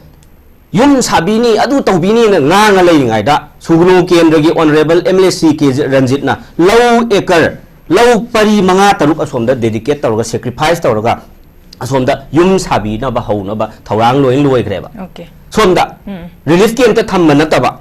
ꯌꯨꯝ ꯁꯥꯕꯤꯅꯤ, ꯑꯗꯨ ꯇꯧꯕꯤꯅꯤꯅ ꯉꯥꯡꯉ ꯂꯩꯔꯤꯉꯩꯗ, ꯁꯨꯒꯅꯨ ꯀꯦꯟꯗ꯭ꯔꯒꯤ ꯑꯣꯅꯔꯦꯕꯜ ꯑꯦꯝ ꯑꯦꯜ ꯑꯦ ꯁꯤ ꯀꯦ ꯔꯟꯖꯤꯠꯅ ꯂꯧ ꯑꯦꯀꯔ, ꯂꯧ ꯄꯔꯤ ꯃꯉꯥ ꯇꯔꯨꯛ ꯑꯁꯣꯝꯗ ꯗꯦꯗꯤꯀꯦꯠ ꯇꯧꯔꯒ, ꯁꯦꯀ꯭ꯔꯤꯐꯥꯏꯁ ꯇꯧꯔꯒ, ꯑꯁꯣꯝꯗ ꯌꯨꯝ ꯁꯥꯕꯤꯅꯕ ꯍꯧꯅꯕ ꯊꯧꯔꯥꯡ ꯂꯣꯏ ꯂꯣꯏꯈ꯭ꯔꯦꯕ꯫ ꯑꯣꯀꯦ꯫ ꯁꯣꯝꯗ ꯎꯝ꯫ ꯔꯤꯂꯤꯐ ꯀꯦꯝꯞꯇ ꯊꯝꯕ ꯅꯠꯇꯕ,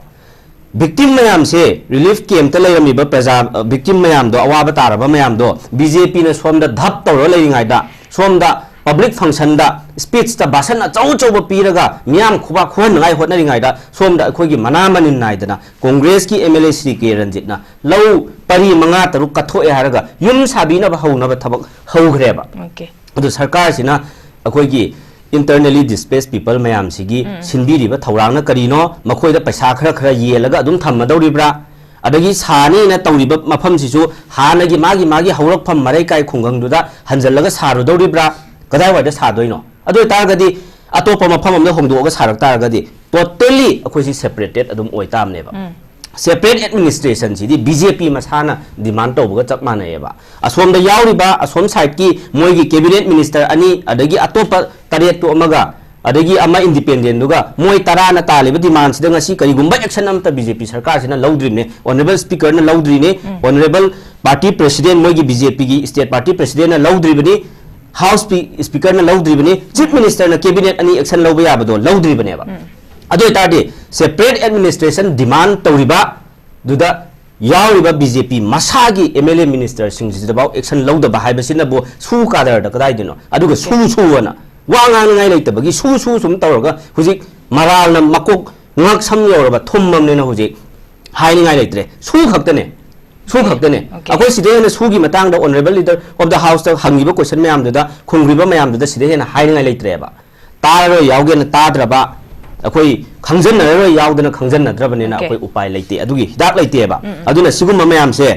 ꯚꯤꯛꯇꯤꯝ ꯃꯌꯥꯝꯁꯦ, ꯔꯤꯂꯤꯐ ꯀꯦꯝꯞꯇ ꯂꯩꯔꯝꯃꯤꯕ ꯄ꯭ꯔꯖꯥ, ꯑ, ꯚꯤꯛꯇꯤꯝ ꯃꯌꯥꯝꯗꯣ, ꯑꯋꯥꯕ ꯇꯥꯔꯕ ꯃꯌꯥꯝꯗꯣ ꯕꯤ ꯖꯦ ꯄꯤꯅ ꯁꯣꯝꯗ ꯙꯞ ꯇꯧꯔ ꯂꯩꯔꯤꯉꯩꯗ, ꯁꯣꯝꯗ ꯄꯕ꯭ꯂꯤꯛ ꯐꯪꯁꯟꯗ, ꯁ꯭ꯄꯤꯆꯇ ꯚꯥꯁꯟ ꯑꯆꯧ ꯑꯆꯧꯕ ꯄꯤꯔꯒ ꯃꯤꯌꯥꯝ ꯈꯨꯕꯥꯛ ꯈꯨꯍꯟꯅꯉꯥꯏ ꯍꯣꯠꯅꯔꯤꯉꯩꯗ, ꯁꯣꯝꯗ ꯑꯩꯈꯣꯏꯒꯤ ꯃꯅꯥ ꯃꯅꯤꯟ ꯅꯥꯏꯗꯅ ꯀꯣꯡꯒ꯭ꯔꯦꯁꯀꯤ ꯑꯦꯝ ꯑꯦꯜ ꯑꯦ ꯁ꯭ꯔꯤ ꯀꯦ ꯔꯟꯖꯤꯠꯅ ꯂꯧ ꯄꯔꯤ ꯃꯉꯥ ꯇꯔꯨꯛ ꯀꯠꯊꯣꯛꯑꯦ ꯍꯥꯏꯔꯒ ꯌꯨꯝ ꯁꯥꯕꯤꯅꯕ ꯍꯧꯅꯕ ꯊꯕꯛ ꯍꯧꯈ꯭ꯔꯦꯕ꯫ ꯑꯣꯀꯦ꯫ ꯑꯗꯨ ꯁꯔꯀꯥꯔꯁꯤꯅ ꯑꯩꯈꯣꯏꯒꯤ internally displaced people ꯃꯌꯥꯝꯁꯤꯒꯤ ꯁꯤꯟꯕꯤꯔꯤꯕ ꯊꯧꯔꯥꯡꯅ ꯀꯔꯤꯅꯣ? ꯃꯈꯣꯏꯗ ꯄꯩꯁꯥ ꯈꯔ ꯈꯔ ꯌꯦꯜꯂꯒ ꯑꯗꯨꯝ ꯊꯝꯃꯗꯧꯔꯤꯕ꯭ꯔꯥ? ꯑꯗꯒꯤ ꯁꯥꯅꯤꯅ ꯇꯧꯔꯤꯕ ꯃꯐꯝꯁꯤꯁꯨ ꯍꯥꯟꯅꯒꯤ ꯃꯥꯒꯤ ꯃꯥꯒꯤ ꯍꯧꯔꯛꯐꯝ ꯃꯔꯩꯀꯥꯏ ꯈꯨꯡꯒꯪꯗꯨꯗ ꯍꯟꯖꯜꯂꯒ ꯁꯥꯔꯨꯗꯧꯔꯤꯕ꯭ꯔꯥ? ꯀꯗꯥꯏꯋꯥꯏꯗ ꯁꯥꯗꯣꯏꯅꯣ? ꯑꯗꯨ ꯑꯣꯏꯇꯥꯔꯒꯗꯤ ꯑꯇꯣꯞꯄ ꯃꯐꯝ ꯑꯃꯗ ꯍꯣꯡꯗꯣꯛꯑꯒ ꯁꯥꯔꯛ ꯇꯥꯔꯒꯗꯤ totally ꯑꯩꯈꯣꯏꯁꯤ separated ꯑꯗꯨꯝ ꯑꯣꯏ ꯇꯥꯕꯅꯦꯕ꯫ Separate administration ꯁꯤꯗꯤ ꯕꯤ ꯖꯦ ꯄꯤ ꯃꯁꯥꯅ demand ꯇꯧꯕꯒ ꯆꯞ ꯃꯥꯟꯅꯩꯌꯦꯕ꯫ ꯑꯁꯣꯝꯗ ꯌꯥꯎꯔꯤꯕ, ꯑꯁꯣꯝ side ꯀꯤ ꯃꯣꯏꯒꯤ cabinet minister ꯑꯅꯤ, ꯑꯗꯒꯤ ꯑꯇꯣꯞꯄ ꯇꯔꯦꯠꯇꯨ ꯑꯃꯒ, ꯑꯗꯒꯤ ꯑꯃ independent ꯗꯨꯒ, ꯃꯣꯏ ꯇꯔꯥꯅ ꯇꯥꯜꯂꯤꯕ demand ꯁꯤꯗ ꯉꯁꯤ ꯀꯔꯤꯒꯨꯝꯕ action ꯑꯃꯠꯇ ꯕꯤ ꯖꯦ ꯄꯤ ꯁꯔꯀꯥꯔꯁꯤꯅ ꯂꯧꯗ꯭ꯔꯤꯕꯅꯦ꯫ Honourable Speaker ꯅ ꯂꯧꯗ꯭ꯔꯤꯅꯦ꯫ Honourable party president, ꯃꯣꯏꯒꯤ ꯕꯤ ꯖꯦ ꯄꯤ ꯒꯤ state party president ꯅ ꯂꯧꯗ꯭ꯔꯤꯕꯅꯤ꯫ House Spe-, Speaker ꯅ ꯂꯧꯗ꯭ꯔꯤꯕꯅꯤ, Chief Minister ꯅ cabinet ꯑꯅꯤ action ꯂꯧꯕ ꯌꯥꯕꯗꯣ ꯂꯧꯗ꯭ꯔꯤꯕꯅꯦꯕ꯫ ꯑꯗꯨ ꯑꯣꯏꯇꯥꯔꯗꯤ separate administration demand ꯇꯧꯔꯤꯕ ꯗꯨꯗ ꯌꯥꯎꯔꯤꯕ ꯕꯤ ꯖꯦ ꯄꯤ ꯃꯁꯥꯒꯤ ꯑꯦꯝ ꯑꯦꯜ ꯑꯦ minister ꯁꯤꯡꯁꯤꯗꯐꯥꯎ action ꯂꯧꯗꯕ ꯍꯥꯏꯕꯁꯤꯅꯕꯨ ꯁꯨ ꯀꯥꯗꯔꯗ ꯀꯗꯥꯏꯗꯅꯣ? ꯑꯗꯨꯒ ꯁꯨ ꯁꯨꯑꯅ ꯋꯥ ꯉꯥꯡꯅꯤꯡꯉꯥꯏ ꯂꯩꯇꯕꯒꯤ ꯁꯨ ꯁꯨ ꯁꯨꯝ ꯇꯧꯔꯒ ꯍꯧꯖꯤꯛ ꯃꯔꯥꯜꯅ ꯃꯀꯣꯛ ꯉꯛꯁꯝ ꯌꯧꯔꯕ ꯊꯨꯝꯃꯕꯅꯤꯅ ꯍꯧꯖꯤꯛ ꯍꯥꯏꯅꯤꯡꯉꯥꯏ ꯂꯩꯇ꯭ꯔꯦ꯫ ꯁꯨ ꯈꯛꯇꯅꯦ꯫ ꯁꯨ ꯈꯛꯇꯅꯦ꯫ ꯑꯩꯈꯣꯏ ꯁꯤꯗ ꯍꯦꯟꯅ ꯁꯨꯒꯤ ꯃꯇꯥꯡꯗ Honourable Leader of the Houseꯇ ꯍꯪꯉꯤꯕ question ꯃꯌꯥꯝꯗꯨꯗ, ꯈꯨꯝꯈ꯭ꯔꯤꯕ ꯃꯌꯥꯝꯗꯨꯗ ꯁꯤꯗ ꯍꯦꯟꯅ ꯍꯥꯏꯅꯤꯡꯉꯥꯏ ꯂꯩꯇ꯭ꯔꯦꯕ꯫ ꯇꯥꯔꯔꯣꯏ ꯌꯥꯎꯒꯦꯅ ꯇꯥꯗ꯭ꯔꯕ, ꯑꯩꯈꯣꯏ ꯈꯪꯖꯟꯅꯔꯔꯣꯏ ꯌꯥꯎꯗꯅ ꯈꯪꯖꯟꯅꯗ꯭ꯔꯕꯅꯤꯅ ꯑꯩꯈꯣꯏ ꯎꯄꯥꯏ ꯂꯩꯇꯦ, ꯑꯗꯨꯒꯤ ꯍꯤꯗꯥꯛ ꯂꯩꯇꯦꯕ꯫ ꯑꯗꯨꯅ ꯁꯤꯒꯨꯝꯕ ꯃꯌꯥꯝꯁꯦ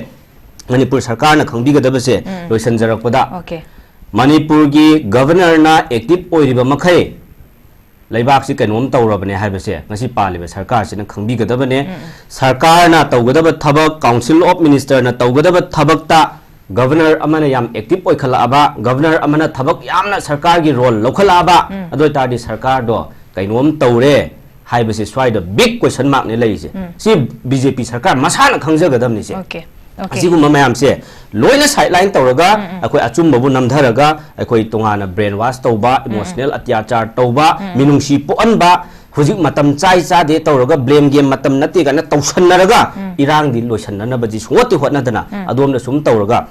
ꯃꯅꯤꯄꯨꯔ ꯁꯔꯀꯥꯔꯅ ꯈꯪꯕꯤꯒꯗꯕꯁꯦ, ꯂꯣꯏꯁꯤꯟꯖꯔꯛꯄꯗ, ꯃꯅꯤꯄꯨꯔꯒꯤ Governorꯅ active ꯑꯣꯏꯔꯤꯕ ꯃꯈꯩ ꯂꯩꯕꯥꯛꯁꯤ ꯀꯩꯅꯣꯝ ꯇꯧꯔꯕꯅꯦ ꯍꯥꯏꯕꯁꯦ ꯉꯁꯤ ꯄꯥꯜꯂꯤꯕ ꯁꯔꯀꯥꯔꯁꯤꯅ ꯈꯪꯕꯤꯒꯗꯕꯅꯦ꯫ ꯁꯔꯀꯥꯔꯅ ꯇꯧꯒꯗꯕ ꯊꯕꯛ, Council of Ministerꯅ ꯇꯧꯒꯗꯕ ꯊꯕꯛꯇ Governor ꯑꯃꯅ ꯌꯥꯝ active ꯑꯣꯏꯈꯠꯂꯛꯑꯕ, Governor ꯑꯃꯅ ꯊꯕꯛ ꯌꯥꯝꯅ ꯁꯔꯀꯥꯔꯒꯤ role ꯂꯧꯈꯠꯂꯛꯑꯕ, ꯑꯗꯨ ꯑꯣꯏꯇꯥꯔꯗꯤ ꯁꯔꯀꯥꯔꯗꯣ ꯀꯩꯅꯣꯝ ꯇꯧꯔꯦ ꯍꯥꯏꯕꯁꯤ ꯁ꯭ꯋꯥꯏꯗ big question markꯅꯦ ꯂꯩꯔꯤꯁꯦ꯫ ꯁꯤ BJP ꯁꯔꯀꯥꯔ ꯃꯁꯥꯅ ꯈꯪꯖꯒꯗꯕꯅꯤ ꯁꯦ꯫ ꯑꯁꯤꯒꯨꯝꯕ ꯃꯌꯥꯝꯁꯦ ꯂꯣꯏꯅ sideline ꯇꯧꯔꯒ, ꯑꯩꯈꯣꯏ ꯑꯆꯨꯝꯕꯕꯨ ꯅꯝꯊꯔꯒ, ꯑꯩꯈꯣꯏ ꯇꯣꯉꯥꯟꯅ brain wash ꯇꯧꯕ, emotional ꯑꯇ꯭ꯌꯥꯆꯥꯔ ꯇꯧꯕ, ꯃꯤꯅꯨꯡꯁꯤ ꯄꯣꯛꯍꯟꯕ, ꯍꯧꯖꯤꯛ ꯃꯇꯝ ꯆꯥꯏ ꯆꯥꯗꯦ ꯇꯧꯔꯒ blame game ꯃꯇꯝ ꯅꯠꯇꯦ ꯀꯥꯏꯅ ꯇꯧꯁꯟꯅꯔꯒ ꯏꯔꯥꯡꯗꯤ ꯂꯣꯏꯁꯟꯅꯅꯕꯗꯤ ꯁꯨꯡꯍꯣꯠꯇꯤ ꯍꯣꯠꯅꯗꯅ ꯑꯗꯣꯝꯗ ꯁꯨꯝ ꯇꯧꯔꯒ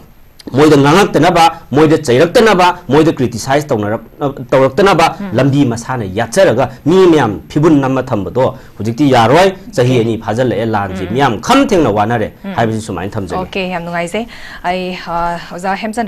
ꯃꯣꯏꯗ ꯉꯥꯡꯉꯛꯇꯅꯕ, ꯃꯣꯏꯗ ꯆꯩꯔꯛꯇꯅꯕ, ꯃꯣꯏꯗ criticize ꯇꯧꯅꯔꯛ-, ꯇꯧꯔꯛꯇꯅꯕ ꯂꯝꯕꯤ ꯃꯁꯥꯅ ꯌꯥꯠꯆꯔꯒ ꯃꯤ ꯃꯌꯥꯝ ꯐꯤꯕꯨꯟ ꯅꯝꯃ ꯊꯝꯕꯗꯣ ꯍꯧꯖꯤꯛꯇꯤ ꯌꯥꯔꯣꯏ꯫ ꯆꯍꯤ ꯑꯅꯤ ꯐꯥꯖꯤꯜꯂꯛꯑꯦ ꯂꯥꯟꯁꯤ, ꯃꯤꯌꯥꯝ ꯈꯝ ꯊꯦꯡꯅ ꯋꯥꯅꯔꯦ ꯍꯥꯏꯕꯁꯤ ꯁꯨꯃꯥꯏꯅ ꯊꯝꯖꯒꯦ꯫ Okay, ꯌꯥꯝ ꯅꯨꯡꯉꯥꯏꯖꯩ꯫ ꯑꯩ, ꯑ, ꯑꯣꯖꯥ ꯍꯦꯝꯆꯟꯗ꯭ꯔ